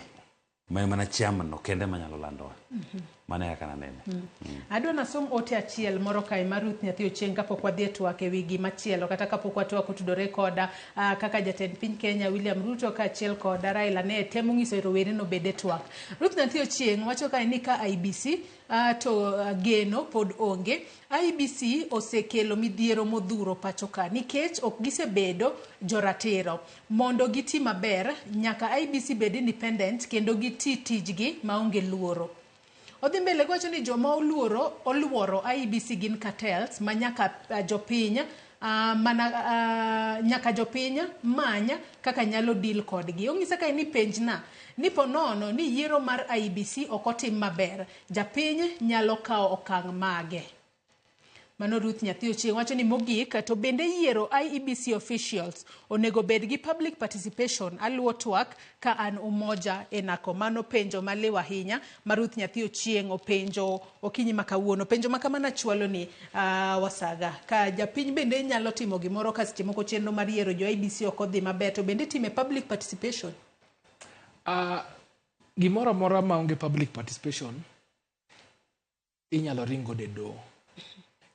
ma en mana chairman no kende manyalo landowa. Mano e kaka nanene. Adwa nasom ote achiel moro kae mar Ruth Nyathi Ochieng' kapok wadhi e twak e wi gimachielo kata kapok watwak otudore koda kaka jatend piny Kenya William Ruto kaachiel kod Raila ne temo nyiso rowere nobed e twak. Ruth Nyathi Ochieng' wacho kae ni ka IEBC to geno pod onge. IEBC osekelo midhiero modhuro pacho ka nikech ok gisebedo joratiro. Mondo giti maber, nyaka IEBC bed independent kendo giti tijgi maonge luoro. Odhi mbele gowacho ni joma oluoro IEBC gin cartels ma nyaka jopiny mana nyaka jopiny many kaka nyalo deal kodgi. Onyisa kae ni penjna ni ponono ni yiero mar IEBC ok otim maber, japiny nyalo kawo okang' mage. Mano Ruth Nyathi Ochieng' wacho ni mogik to bende yiero IEBC officials onego bed gi public participation aluwo twak ka an Umoja e nako. Mano penjo maliw ahinya ma Ruth Nyathi Ochieng' openjo okinyi ma kawuono. Penjo ma kamano achwalo ni Wasaga. Ka japiny bende nyalo timo gimoro ka seche moko chenro mar yiero jo IEBC ok odhi maber to bende itime public participation? Gimoro amora maonge public participation inyalo ring godo e doho.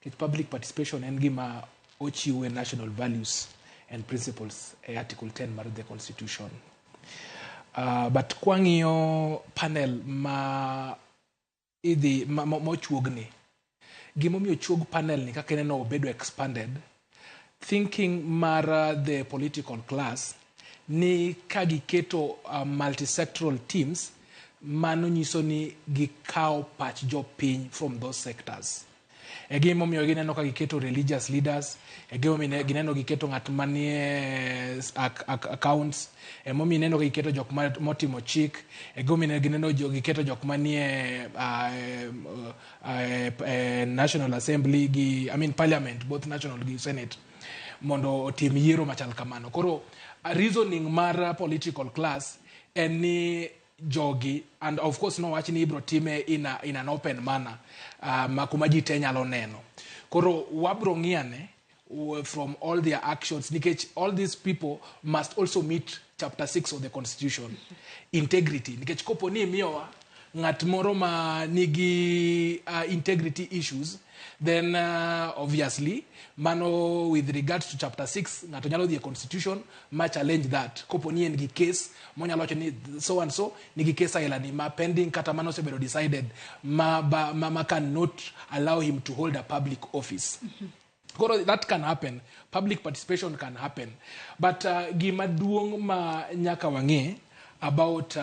Nikech public participation en gima ochiwe national values and principles e article 10 mar the constitution. But kwang'iyo panel ma idhi mochuogni, gimomiyo ochuog panel ni kaka ineno obedo expanded, thinking mar the political class ni ka giketo multisectoral teams, mano nyiso ni gikawo pach jopiny from those sectors. E gimomiyo gineno ka giketo religious leaders, e gimomiyo gineno giketo ng'at manie accounts, emomiyo ineno ka giketo jok motimo chik, e gimomiyo gineno giketo jok manie National Assembly gi, I mean Parliament, both national gi Senate, mondo otim yiero machal kamano. Koro reasoning mar political class en ni jogi, and of course nowach ni ibro time in an open manner, ma kuma ji te nyalo neno. Koro wabro ng'iyane from all their actions, nikech all these people must also meet chapter 6 of the constitution, integrity. Nikech kopo ni imiyowa ng'at moro ma nigi integrity issues, then obviously mano with regards to chapter 6 ng'ato nyalo dhi e constitution ma challenge that. Kopo ni en gi case monyalo wacho ni so and so nigi case aila ni ma pending kata mano osebedo decided ma cannot allow him to hold a public office. Koro that can happen, public participation can happen, but gima duong' ma nyaka wang'e about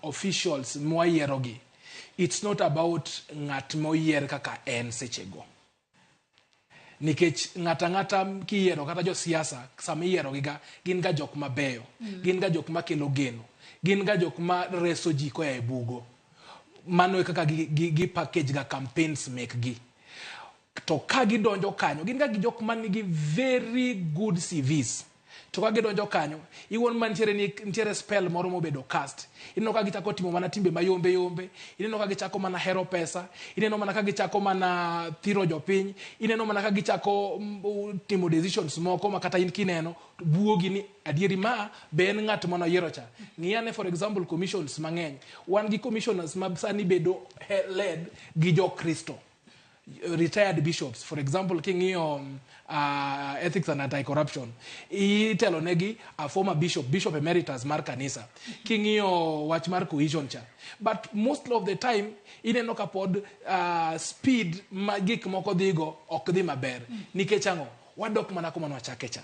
officials mwayierogi, it's not about ng'at moyier kaka en sechego, nikech ng'ata ng'ata kiyiero kata josiasa sama iyierogi ga gin ga jok mabeyo, gin ga jok makelo geno, gin ga jok ma reso ji koa e bugo. Mano e kaka gi package ga campaigns mekgi. To ka gidonjo kanyo gin ga gi jok manigi very good CVs, to ka gidonjo kanyo iwuon ma nitiere ni nitiere spell moro mobedo cast. Ineno ka gichako timo mana timbe mayombe yombe, ineno ka gichako mana hero pesa, ineno mana ka gichako mana thiro jopiny, ineno mana ka gichako timo decisions moko ma kata in kineno buogi ni adieri ma be en ng'at manoyiero cha. Ng'iyane for example commissions mang'eny, wan gi commissioners ma sani bedo led gi jokristo, retired bishops. For example, king'iyo ethics and anti-corruption, itelo negi a former bishop, bishop emeritus mar kanisa. King'iyo wach mar cohesion cha, but most of the time ineno ka pod speed ma gik moko dhigo ok dhi maber. Nikech ang'o? Wadok mana kuma nwachake cha,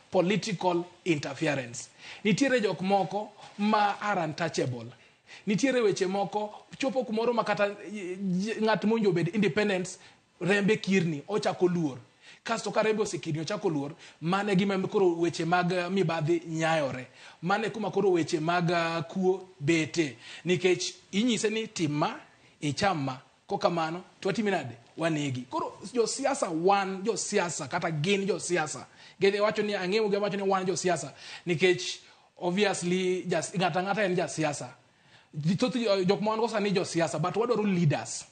political interference. Nitiere jok moko ma are untouchable. Nitiere weche moko chopo kumoro ma kata ng'at mowinjo obed independence rembe kirni, ochako luor. Kasto ka rembe osekirni ochako luor, mano e gima koro weche mag mibadhi nyayore. Mano e kuma koro weche mag kuo bete, nikech inyise ni tim ma, icham ma. Kokamano to watimi nade? Wanegi. Koro josiasa wan josiasa kata gin josiasa. Gidhi wacho ni ang'eyo gi wacho ni wan josiasa nikech obviously ng'ata ng'ata en jasiasa. Thoth jok ma wan go sani josiasa but wadwaro leaders.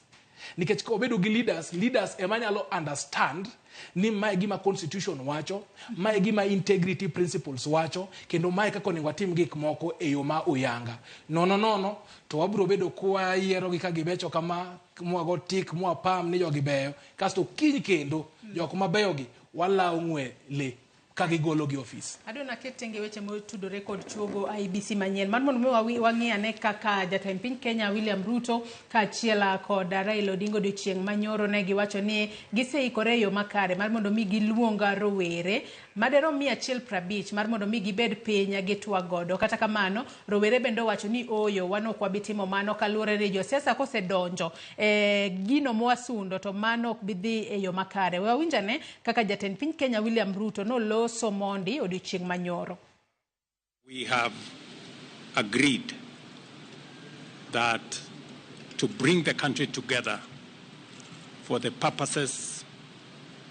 Nikech ka wabedo gi leaders, leaders ema nyalo understand ni mae gima constitution wacho, mae gima integrity principles wacho, kendo mae kaka onego watim gik moko e yo ma uyanga. Nono nono to wabiro bedo kwayiero gi ka gibecho kama, mwago tik, mwapam ni jogi beyo, kasto kiny kendo jok mabeyo gi walawo ng'we le ka gigolo gi ofis. Adwa naket tenge weche motudore kod chuogo IEBC manyien. Mar mondo mi wang'i ane kaka jatend piny Kenya William Ruto kaachiel kod Raila Odinga odiochieng' manyoro ne giwacho ni giseikore e yo makare mar mondo mi giluong rowere maderom 150 mar mondo mi gibed piny gitwag godo. Kata kamano, rowere bende owacho ni ooyo, wan ok wabi timo mano kaluwore ni josiasa kosedonjo e gino mwasundo to mano ok bi dhi e yo makare. We wawinj ane kaka jatend piny Kenya William Ruto noloso mondi odiochieng' manyoro. We have agreed that to bring the country together for the purposes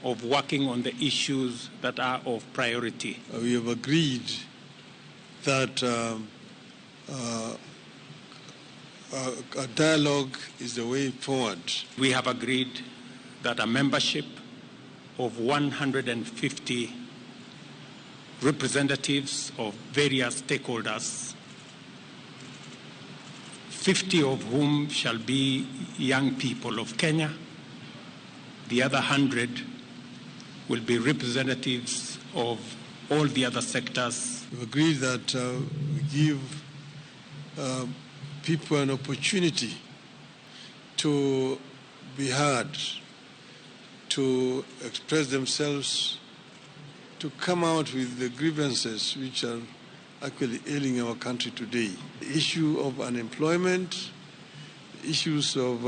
of working on the issues that are of priority. We have agreed that a dialogue is the way forward. We have agreed that a membership of 150 representatives of various stakeholders, 50 of whom shall be young people of Kenya. The other 100 will be representatives of all the other sectors. We've agreed that we give people an opportunity to be heard, to express themselves, to come out with the grievances which are actually ailing our country today. The issue of unemployment, the issues of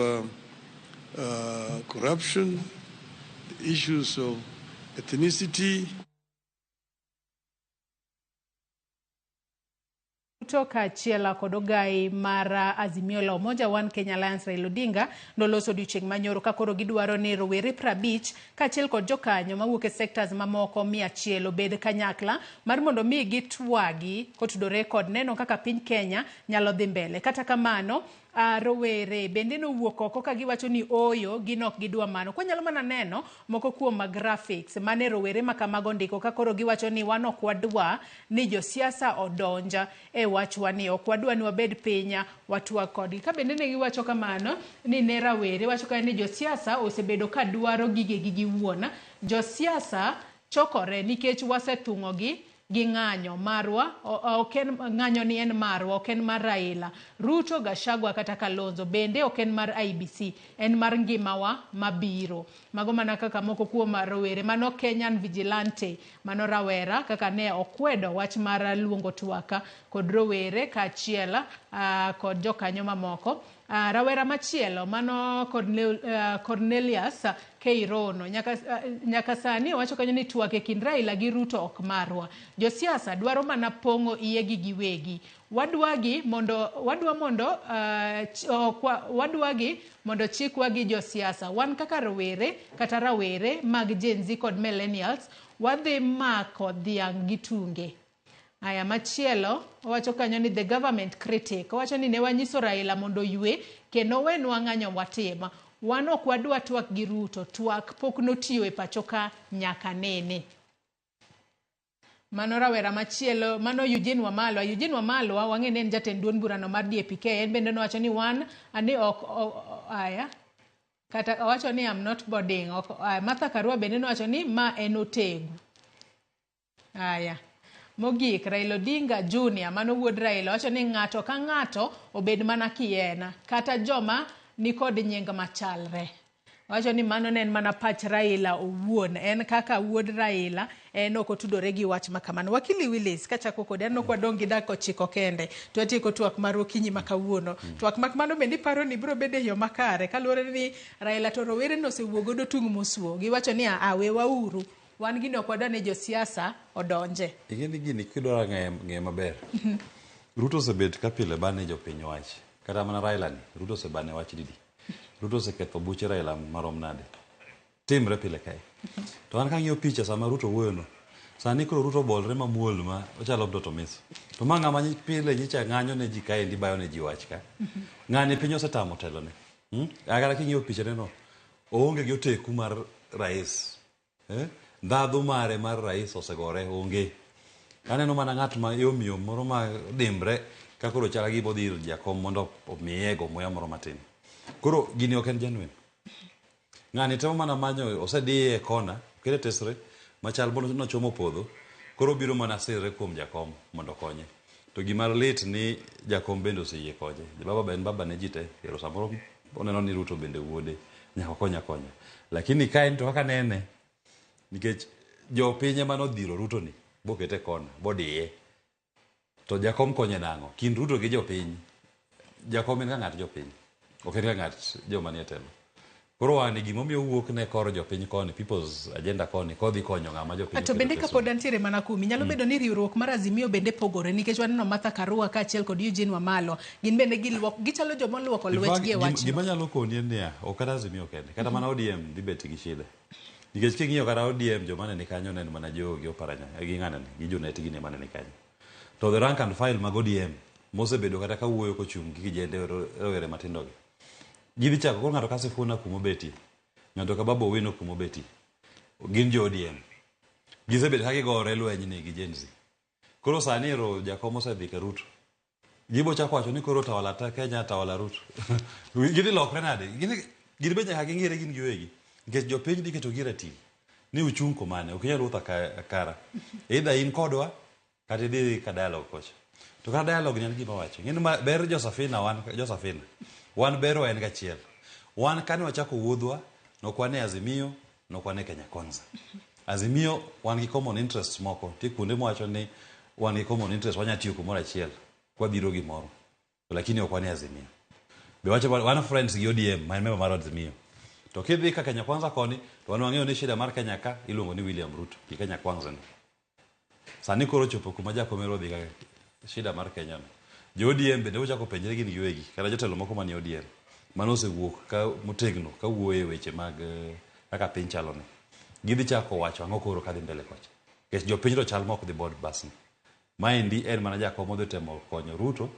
corruption, the issues of ethnicity. Ruto kaachiel kod ogai mar Azimio la Umoja One Kenya Alliance Raila Odinga noloso odiochieng' manyoro ka koro gidwaro ni rowere 50 kaachiel kod jokanyo mawuok e sectors mamoko 100 obed kanyakla mar mondo mi gitwagi kotudore kod neno kaka piny Kenya nyalo dhi mbele. Kata kamano, rowere bende nowuok oko ka giwacho ni ooyo, gin ok gidwa mano. Kwanyalo mana neno moko kuom graphics mane rowere ma kamago ndiko ka koro giwacho ni wan ok wadwa ni josiasa odonja e wachwa ni ok wadwa ni wabed piny watwag kodgi. Ka bende ne giwacho kamano ni ne rawere wacho ka ni josiasa osebedo ka dwaro gigegi giwuon. Josiasa chokore nikech wasethung'ogi gi ng'anyo marwa, ok en ng'anyo ni en marwa, ok en mar Raila, Ruto, Gachagua kata Kalonzo, bende ok en mar IEBC, en mar ngimawa mabiro. Mago mana kaka moko kuom rowere mano Kenyan Vigilante, mano rawera kaka ne okwedo wach mar luongo twaka kod rowere kaachiel kod jokanyo mamoko. Rawera machielo mano Cornelius Keirono nyaka sani owacho kanyo ni twak e kind Raila gi Ruto ok marwa. Josiasa dwaro mana pong'o iyegi giwegi. Wadwagi mondo chikwa gi josiasa. Wan kaka rowere kata rawere mag Gen Z kod millennials wadhi mako dhiang' gi tunge. Aya machielo owacho kanyo ni the government critic owacho ni ne wanyiso Raila mondo oywe kendo wenwa ng'anyo watim. Wan ok wadwa twak gi Ruto, twak pok notiyo e pacho ka nyaka nene. Mano rawera machielo, mano Eugene Wamalwa. Eugene Wamalwa wang'e ni en jatend duond burano mar DAP-K, en bende nowacho ni wan ani ok aya kata owacho ni I'm not boarding. Martha Karua bende nowacho ni ma en otegu. Aya. Mogik, Raila Odinga Junior, mano wuod Raila, wacho ni ng'ato ka ng'ato obed mana kiena, kata joma nikod nying machalre. Wacho ni mano ne en mana pach Raila owuon, en kaka wuod Raila, en ok otudore gi wach ma kamano. Wakili Willis, kachako kode, aneno kwa dong' gi dakika 9 kende, to watieko twak mar okinyi ma kawuono. Twak ma kamano bende iparo ni biro bedo e yo makare, kaluwore ni Raila to rowere nosewuok godo tung' mosuo. Giwacho ni a wewauru, wan gini ok wadwa ni josiasa odonje. Ing'e ni gini kidwaro ng'e maber. Ruto osebet ka pile bane jopiny wach. Kata mana Raila ni, Ruto osebane wach didi. Ruto oseketho buche Raila marom nade. Timre pile kae. To an kang'iyo picha sama Ruto wuoyo no, sani koro Ruto obolre mamuol ma ochalo mtoto miso. To ma ng'ama pile nyicha ng'anyo ne ji kaendi bayo ne ji wach ka. Ng'ani piny osetamo telone. Kata king'iyo pichane no, oonge gi oteku mar rais. Ndhadhu mare mar rais osegore, onge. Aneno mana ng'at ma yom yom moro ma dimbre ka koro chal gima odhi ir jakom mondo omiye go muya moro matin. Koro gini ok en genuine. Ng'ani temo mana manyo, osediye e kona, okete tesre, machal nochomo podho, koro obiro mana sirre kuom jakom mondo okonye. To gima lit ni jakom bende oseyie konye. Baba be en baba ne ji te, ero samoro oneno ni Ruto bende wuode, nyaka okonye akonya. Lakini ka en to kaka nene, nikech jopiny ema nodhiro Ruto ni, bokete e kona, bodiye. To jakom konye nang'o? Kind Ruto gi jopiny, jakom en ka ng'at jopiny, ok en ka ng'at joma nie telo. Koro wang'ni gimomiyo owuok ne kor jopiny koni, people's agenda koni, kodhi konyo ng'ama jopiny To bende oketo kapod antiere mana kumi, nyalo bedo ni riwruok mar Azimio bende pogore nikech waneno Martha Karua kaachiel kod Eugene Wamalwa. Gin bende gichalo joma oluoko lwetgi e wachno. Gima nyalo koni en niya, ok kata Azimio kende, kata mana ODM dhi bet gi shida. Nikech king'iyo kata ODM joma ne ni kanyo ne en mana jogi Oparanya, gi ng'anene, gi Junet gini ema ne ni kanyo. To the rank and file mag ODM mosebedo kata kawuoyo kochung' gi kijende rowere matindo gi. Gidhi chako koro ng'ato ka Sifuna kuma obetie, ng'ato ka Babu Owino kuma obetie, gin jo ODM. Gisebedo ka gigore lweny ni gi Gen Z. Koro sani ero jakom osedhi ka Ruto. Gibo chako wacho ni koro tawala ta Kenya, tawala Ruto. Gidhi lokre nade? Gin be nyaka ging'ere gin giwegi. Nikech jopiny dhi keto gi ratil ni uchung' komane, ok inyal wuotho akara. Either in kodwa kata idhi ka dialogue kocha. To kata dialogue ni en gima wacho. Ing'e ni ber Josafina wan Josafina. Wan berwa en gachiel. Wan kane wachako wuodhwa, nok wan e Azimio, nok wan e Kenya Kwanza. Azimio wan gi common interests moko. Nitie kuonde mwacho ni wan gi common interest, wanya tiyo kumoro achiel kwabiro gimoro. Lakini ok wan e Azimio. Be wacho wan friends gi ODM, ma en member mar Azimio. To kidhi ka Kenya Kwanza koni, to wan wang'eyo ni shida mar Kenya ka iluongo ni William Ruto gi Kenya Kwanza ni. Sani koro chopo kuma Jakom ero odhi ka shida mar Kenya no. Jo ODM bende ochako penjre gin giwegi, kata jotelo moko manie ODM mano osewuok ka motegno ka wuoyo e weche mag kaka piny chalo ni. Gidhi chako wacho ang'o koro kadhi mbele kocha. Nikech jopiny to chal ma ok dhi board bus ni. Maendi en mana Jakom odhi temo konyo Ruto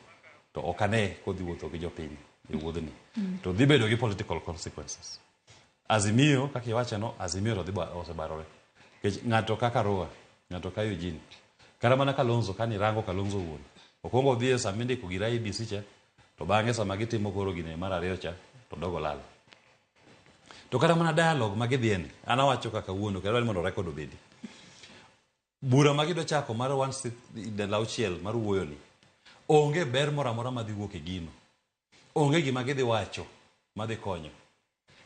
to ok ane kodhi wuotho gi jopiny e wuodhni. To dhi bedo gi political consequences. Azimio, kaka iwache no, Azimio to dhi osebarore. Nikech ng'ato kaka Rua, ng'ato ka Eugene, kata mana Kalonzo, kani rango Kalonzo wuon, okwongo odhi e sama indiko gir IEBC cha, to bang'e sama gitimo koro gine mar ariyo cha, to dogo lal. To kata mana dialogue ma gidhiye ni, an awacho kaka kawuono, kendo adwaro ni mondo record obedi. Bura ma gidwa chako mar ndalo auchiel mar wuoyo ni, onge ber moro amora madhi wuok e gino. Onge gima gidhi wacho madhi konyo.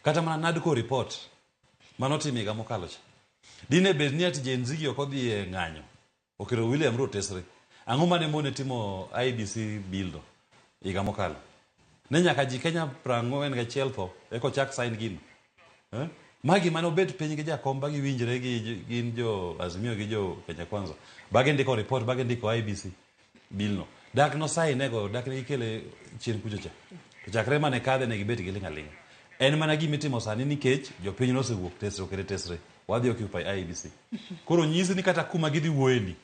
Kata mana NADCO report manotim higa mokalo cha. Dine bed ni ati Gen Z gi ok odhi e ng'anyo, oketo William Ruto tesre. Ang'o mane mone timo IEBC bill no higa mokalo? Ne nyaka ji Kenya 41 tho eka ochak sign gino. Ma gima nobet piny gi jakom ba giwinjre gi gin jo Azimio gi jo Kenya Kwanza. Ba gindiko report, ba gindiko IEBC bill no. Dak no sign ego, dak ne gikele chien kucho cha. To chakre mane kadhe ne gibet giling' aling'a. En mana gima itimo sani nikech jopiny nosewuok tesre okere tesre. Wadhi occupy IEBC. Koro nyisi ni kata kuma gidhi wuoye ni,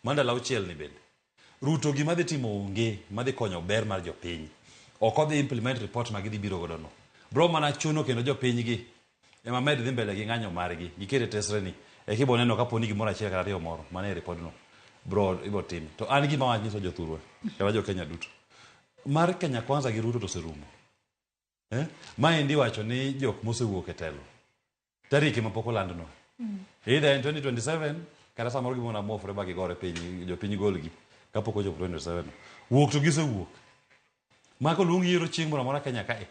ma ndalo auchiel ni bende. Ruto gima dhi timo onge, madhi konyo ber mar jopiny. Ok odhi implement report ma gidhi biro godo no. Bro mana chuno kendo jopiny gi ema med dhi mbele gi ng'anyo margi, gikete tesre ni. Eka ibo neno kapo ni gimoro achiel kata ariyo moro mane e report no bro ibo tim. To an gima wach nyiso jothurwa, kata jo Kenya duto. Mar Kenya Kwanza gi Ruto to oserumo. Maendi iwacho ni jok mosewuok e telo. Tarik ema pok olandnwa. Either in 2027 kata samoro gimoro muofre ba gigore piny jopiny golgi kapok ochopo 2027. Wuok to gisewuok. Mako luong yiero chieng' moro amora Kenya kae.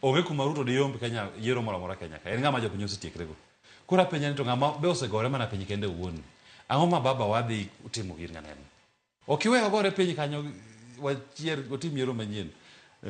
Onge kuma Ruto diyomb Kenya yiero moro amora Kenya kae. En ng'ama jopiny osetiekre go. Koro apenja ni to ng'ama be osegore mana piny kende owuon. Ang'o ma baba wadhi timo gir ng'aneno? Ok iwe ogore piny kanyo wachier otim yiero manyien.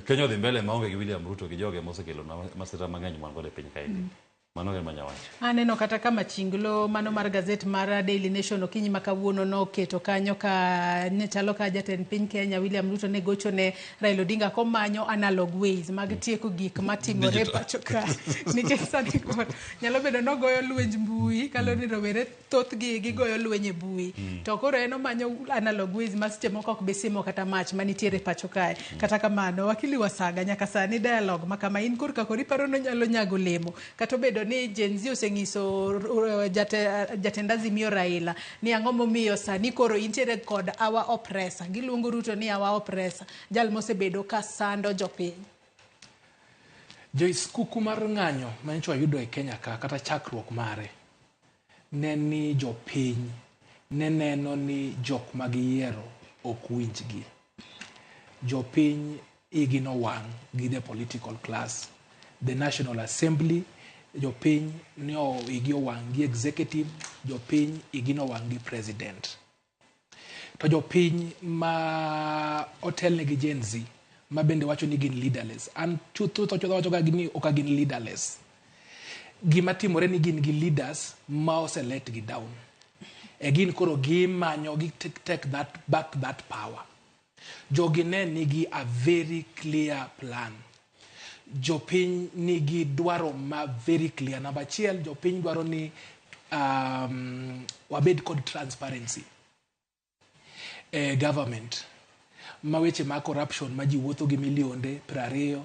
Kenya odhi mbele maonge gi William Ruto gi joge mosekelo masira mang'eny wan godo e piny kaendi. Mano gima nyawacho. Aneno kata ka machinglo mano mar gazet mar Daily Nation okinyi ma kawuono noketo kanyo ka ne chalo ka jatend piny Kenya William Ruto ne gocho ne Raila Odinga komanyo analog ways mag tieko gik matimore pacho ka. Nikech sani koro nyalo bedo nogoyo lwenj mbui kaluwore ni rowere thothgi gigoyo lweny e mbui. To koro en omanyo analog ways ma seche moko ok bi simo kata mach manitiere pacho kae. Kata kamano wakili Wasaga nyaka sani dialogue ma kama in korka koro iparo ni onyalo nyago olemo kata obedo ni Gen Z osenyiso jatend Azimio Raila ni ang'o momiyo sani koro intiere kod our oppressor. Giluongo Ruto ni our oppressor, jal mosebedo ka sando jopiny. Joyce, kuku mar ng'anyo manyocha wayudo e Kenya ka kata chakruok mare ne ni jopiny ne neno ni jok magiyiero ok winjgi. Jopiny igi nowang' gi the political class, the National Assembly, jopiny ne igi owang' gi executive, jopiny igi nowang' gi president. To jopiny ma otelne gi Gen Z ma bende wacho ni gin leaderless. An chutho chutho wacho ga ni ok gin leaderless. Gima timore ni gin gi leaders ma ose let gi down. E gin koro gimanyo gi take that back that power. Jogi ne nigi a very clear plan. Jopiny nigi dwaro ma very clear. Namba achiel, jopiny dwaro ni wabed kod transparency e government. Ma weche mag corruption ma ji wuotho gi milionde 20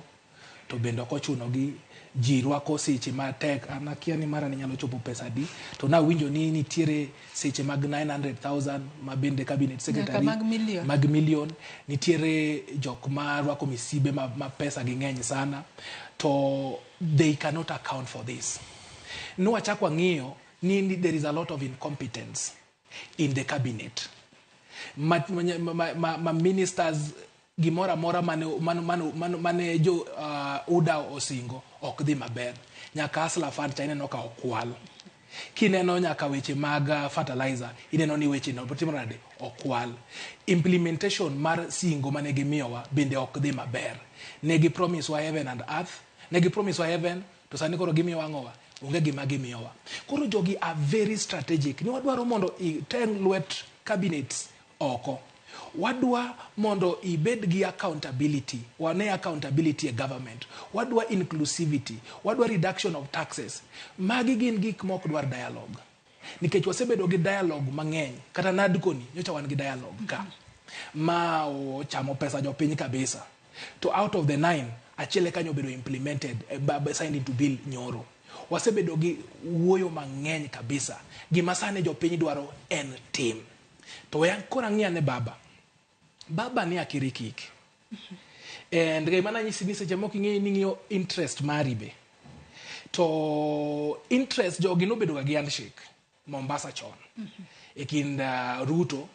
to bende ok ochuno gi ji rwako seche matek. An akia ni mara ni nyalo chopo pesa adi, to nawinjo ni nitiere seche mag 900,000 ma bende cabinet secretary mag million. Mag million. Nitiere jok ma rwako misibe ma pesa gi ng'eny sana, to they cannot account for this. Nwachako wang'iyo ni there is a lot of incompetence in the cabinet. Ma ministers gimoro amora mane jo UDA osingo ok dhi maber. Nyaka Hustler Fund cha ineno ka okwal. Kineno nyaka weche mag fertilizer, ineno ni weche no timore nade, okwal. Implementation mar singo mane gimiyowa bende ok dhi maber. Ne gi promise wa heaven and earth, ne gi promise wa heaven, to sani koro gimiyowa ang'owa? Onge gima gimiyowa. Koro jogi are very strategic. Ni wadwaro mondo iteng' lwet cabinets oko. Wadwa mondo ibed gi accountability. Wane accountability e government. Wadwa inclusivity. Wadwa reduction of taxes. Magi gin gik mok dwar dialogue. Nikech wasebedo gi dialogue mang'eny. Kata NADCO ni, nyocha wan gi dialogue ka. Ma ochamo pesa jopiny kabisa. To out of the 9, achiel kanyo obedo implemented, signed into bill nyoro. Wasebedo gi wuoyo mang'eny kabisa. Gima sani jopiny dwaro en tim. To we koro ang'i ane baba. Baba ni akirikik. And gima nanyisi ni seche moko ing'eyo ni ing'iyo interest mari be. To interest jogi nobedo ga gi handshake Mombasa chon. E kind Ruto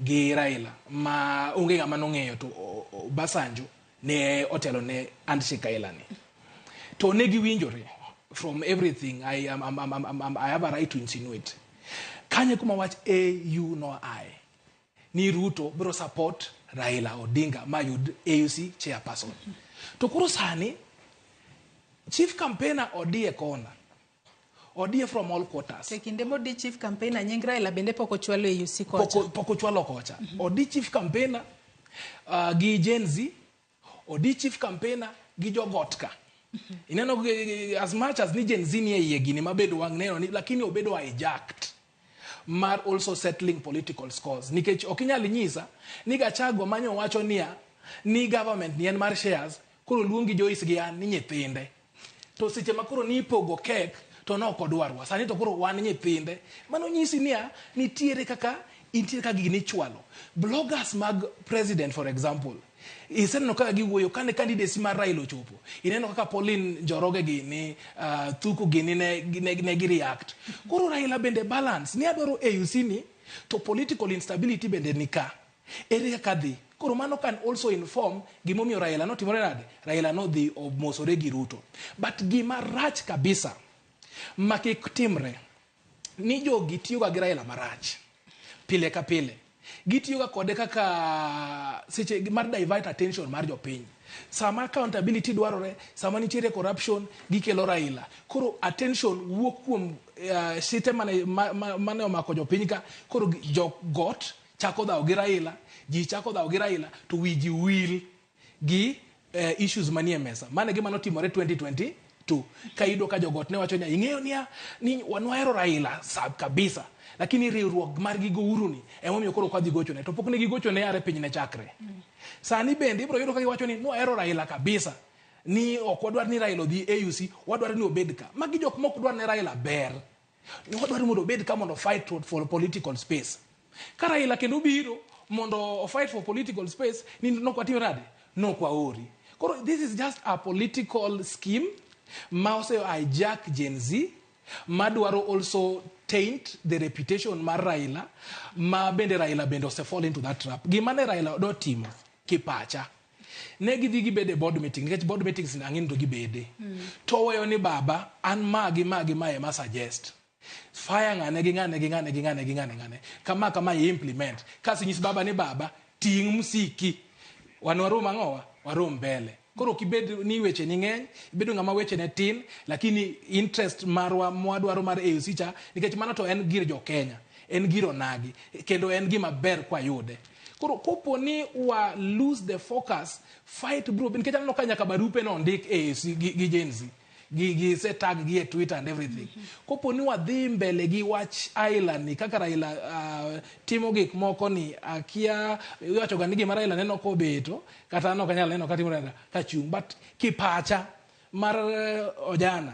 gi Raila ma onge ng'ama nong'eyo to Obasanjo ne otelo ne handshake Raila ni. To ne giwinjore from everything I have a right to insinuate. Kanye kuma wach AU no I ni Ruto biro support Raila Odinga ma yud AUC chairperson. To koro sani chief campaigner odie kona. Odie from all quarters. To kinde modi chief campaigner nying Raila bende pok ochwalo AUC kocha. Pok ochwalo kocha. Odi chief campaigner gi Gen Z, odi chief campaigner gi jogot ka. Ineno as much as ni Gen Z ni e iye gini mabedo wang' neno ni, lakini obedo hijacked mar also settling political scores. Nikech ok inyal nyisa ni Gachagua manyo wacho niya ni government ni en mar shares, koro luongi Joyce gi an ni nyithinde. To seche ma koro ni ipogo kek to ne ok odwarwa. Sani to koro wan nyithinde. Mano nyisi niya nitiere kaka intiere kaka gini ichwalo. Bloggers mag president for example, iseneno kaka giwuoyo kane candidacy mar Raila ochopo. Ineno kaka Pauline Njoroge gini, Thuku gini ne gi react. Koro Raila bende balance ni adwaro AUC ni to political instability bende ni ka. Ere kaka dhi? Koro mano can also inform gimomiyo Raila notimore nade? Raila nodhi omosore gi Ruto. But gima rach kabisa ma kik timre ni jogi tiyoga gi Raila marach pile ka pile. Gitiyoga kode kaka seche mar divert attention mar jopiny. Sama accountability dwarore, sama nitiere corruption, gikelo Raila. Koro attention wuok kuom site mane, mane omako jopiny ka. Koro jogot chako dhawo gi Raila, ji chako dhawo gi Raila, to wi ji wil gi issues manie mesa. Mano e gima notimore 2022 ka iyudo ka jogot ne wacho ni ing'eyo niya ni wan wahero Raila sab kabisa, lakini riwruok margi go Uhuru ni emomiyo koro ok wadhi gochone, to pok ne gigochone are piny ne chakre. Sani bende ibiro yudo ka giwacho ni nwahero Raila kabisa, ni ok wadwar ni Raila odhi AUC, wadwaro ni obed ka. Magi jok mok dwar ne Raila ber, ni wadwaro mondo obed ka mondo fight for political space. Ka Raila kendo biro mondo o fight for political space, ni nok watimo nade, nok waori. Koro this is just a political scheme ma ose hijack Gen Z, madwaro also taint the reputation mar Raila, ma bende Raila bende ose fall into that trap. Gima ne Raila do timo kipacha, ne gidhi gibede board meeting, nikech board meetings ang'e to gibede. To weyo ni baba, an ma gi ma gi ma ema suggest. Fire ng'ane gi ng'ane gi ng'ane gi ng'ane gi ng'ane ng'ane. Kama kama i implement. Kasi nyis baba ni baba, ting' msiki. Wan warom ang'owa? Warom mbele. Koro kibed ni weche ni ng'eny, ibedo ng'ama weche ne tin, lakini interest marwa mwadwaro mar AUC cha, nikech mano to en gir jo Kenya, en gir onagi, kendo en gima ber kwayude. Koro kopo ni wa lose the focus, fight bro, nikech aneno ka nyaka barupe no ondik AUC gi Gen Z. Gi se tag gi e Twitter and everything. Kopo ni wadhi mbele gi wach Raila ni kaka Raila timo gik moko ni akia, iwacho ga ni gima Raila neno kobeto, kata an ok anyal neno katimo Raila ka chung', but kipacha mar ojana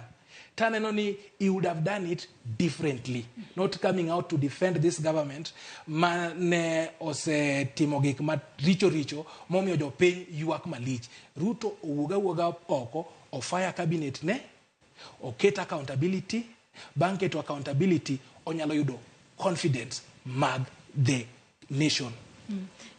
taneno ni he would have done it differently, not coming out to defend this government ma ne osetimo gik ma richo richo momiyo jopiny ywak malich. Ruto owuog awuoga oko, ofire cabinet ne, oket accountability, bang' keto accountability onyalo yudo confidence mag the nation.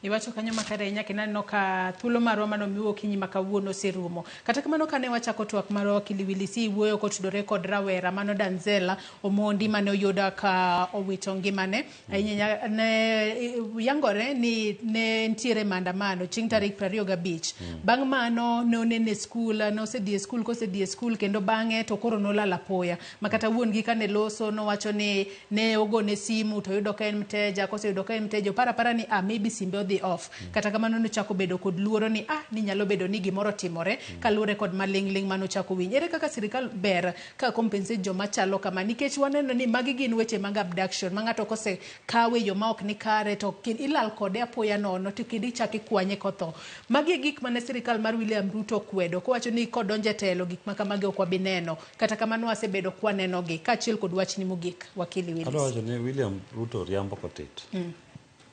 Iwacho kanyo makare ahinya kendo aneno ka thuolo marwa mane omiwa okinyi ma kawuono oserumo. Kata kamano kane wachako twak marwa Wakili Willis iwuoyo kotudore kod rawera mano Danzela Omondi mane oyudo ka owito ngimane. Ahinya ne yangore ni ne nitiere maandamano chieng' tarik 25. Bang' mano ne onene e skul, ne osedhi e skul, kosedhi e skul kendo bang'e to koro nolal apoya. Ma kata wuon gi kane loso nowacho ni ne ogone simu to oyudo ka en mteja, koseyudo ka en mteja oparo apara ni maybe simbe odhi off. Kata kamano nochako bedo kod luoro ni ni nyalo bedo ni gimoro timore kaluwore kod maling'ling' manochako winjo. Ere kaka sirikal ber ka compensate joma chalo kama, nikech waneno ni magi gin weche mag abduction ma ng'ato kose kawe yo ma ok ni kare to ilal kode apoya nono to kendo ichako ikwanye kotho. Magi e gik mane sirikal mar William Ruto okwedo kowacho ni kodonjo e telo gik ma kamagi ok wabi neno. Kata kamano wasebedo kwanenogi kaachiel kod wachni mogik, Wakili Willis. Adwa wacho ni William Ruto riambo kotit.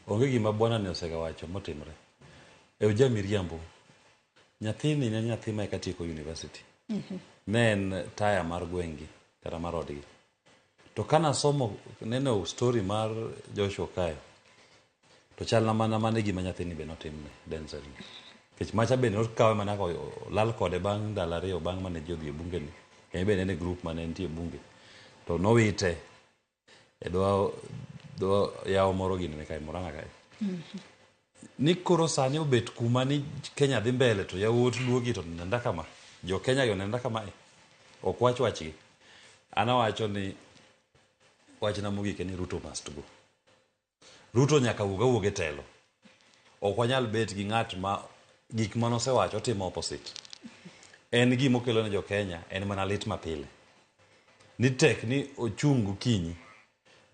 Onge gima bwana ni osegawacho motimre. E oja miriambo. Nyathini ne nyathi ma eka tieko university. Ne en taya mar gweng'gi kata mar odgi. To kana somo neno story mar Joshua Kayo, to chalna mana mane gima nyathini be notimne Denzel. Nikech macha be nokawe mana ka olal kode bang' ndalo ariyo bang' mane ji odhi e bunge ni. Kendo be ne en e group mane nitie e bunge. To nowite e dho yawo moro gini ne kae, Murang'a kae. Ni koro sani obet kuma ni Kenya dhi mbele to yawuot Luo gi to nenda kama. Jo Kenya gi onenda kama e. Ok wach wachgi. An awacho ni wachna mogik en ni Ruto must go. Ruto nyaka wuog awuoga e telo. Ok wanyal bet gi ng'at ma gik mane osewacho otimo opposite. En gima okelo ne jo Kenya en mana lit mapile. Ni tek ni ochung' gokinyi,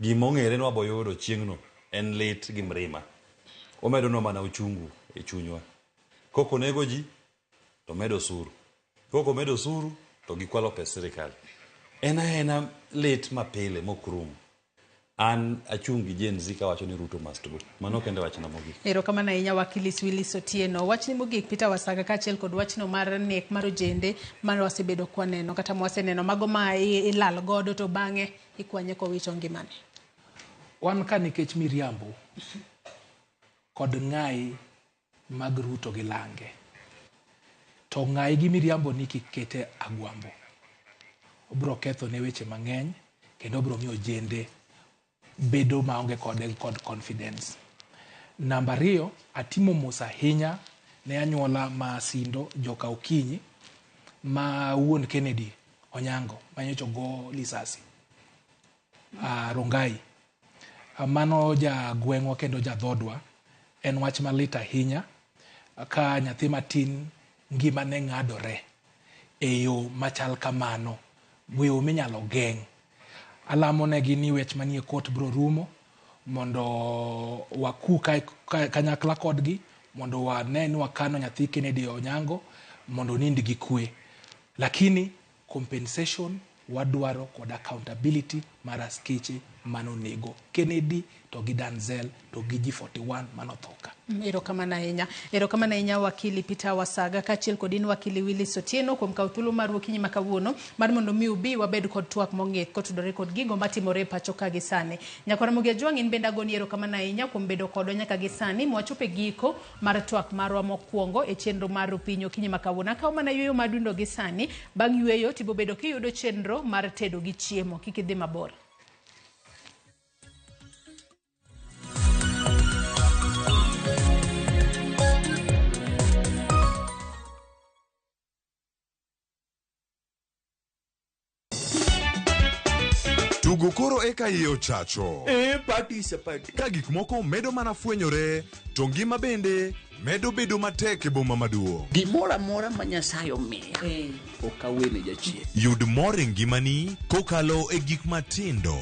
gima ong'ere ni wabo yudo chieng'no en lit gi mrima. Omedonwa mana uchungu e chunywa. Kok onego ji, to omedo osuru. Kok omedo osuru, to gikwalo pes sirikal. En aena lit mapile mok rum. An achung' gi Gen Z kawacho ni Ruto must go. Mano kende wachna mogik. Erokamano ahinya Wakili Willis Otieno. Wachni mogik Peter Wasaka kaachiel kod wachno mar nek mar ojende mane wasebedo kwaneno kata mwaseneno mago ma ilal godo to bang'e ikwanye kowito ngimane. Wan ka nikech miriambo kod ng'ayi mag Ruto gi lange. To ng'ayi gi miriambo ni kik kete agwambo. Obro ketho ne weche mang'eny kendo obro miyo ojende bedo maonge kode kod confidence. Namba 2, atimo mos ahinya ne anyuola ma Sindo joka Okinyi ma wuon Kennedy Onyango manyocha ogo lisasi Rongai. Mano ja gweng'wa kendo ja dhodwa. En wach malit ahinya ka nyathi matin ngimane ng'adore e yo machal kamano, yo minyalo geng'. Alamo negi ni wech manie kot bro rumo mondo waku kanyakla kodgi mondo wane ni wakano nyathi Kennedy Onyango mondo onind gi kwe. Lakini compensation wadwaro kod accountability mar askeche manonego Kennedy to gi Denzel to gi G41 manotho ka. Erokamano ahinya. Erokamano ahinya wakili Peter Wasaga kaachiel kod in wakili Willis Otieno kuom kawo thuolo mar okinyi ma kawuono mar mondo mi ubi wabed kod twak mong'ith kotudore kod gigo matimore e pacho ka gi sani. Nyakwar Ramogi Ajwang' in bende agoni erokamano ahinya kuom bedo kodwa nyaka gi sani mwachopo e giko mar twak marwa mokwongo e chenro mar Rupiny okinyi ma kawuono. Akawo mana yueyo madundo gi sani, bang' yueyo tibobedo kiyudo chenro mar tedo gi chiemo. Kik idhi mabor. Tugo koro eka iye ochacho. Party is a party. Ka gik moko medo mana fwenyore, to ngima bende medo bedo matek e boma maduong'. Gimoro amora ma Nyasaye omiya, ok awene jachien. Yud mor e ngimani kokalo e gik matindo.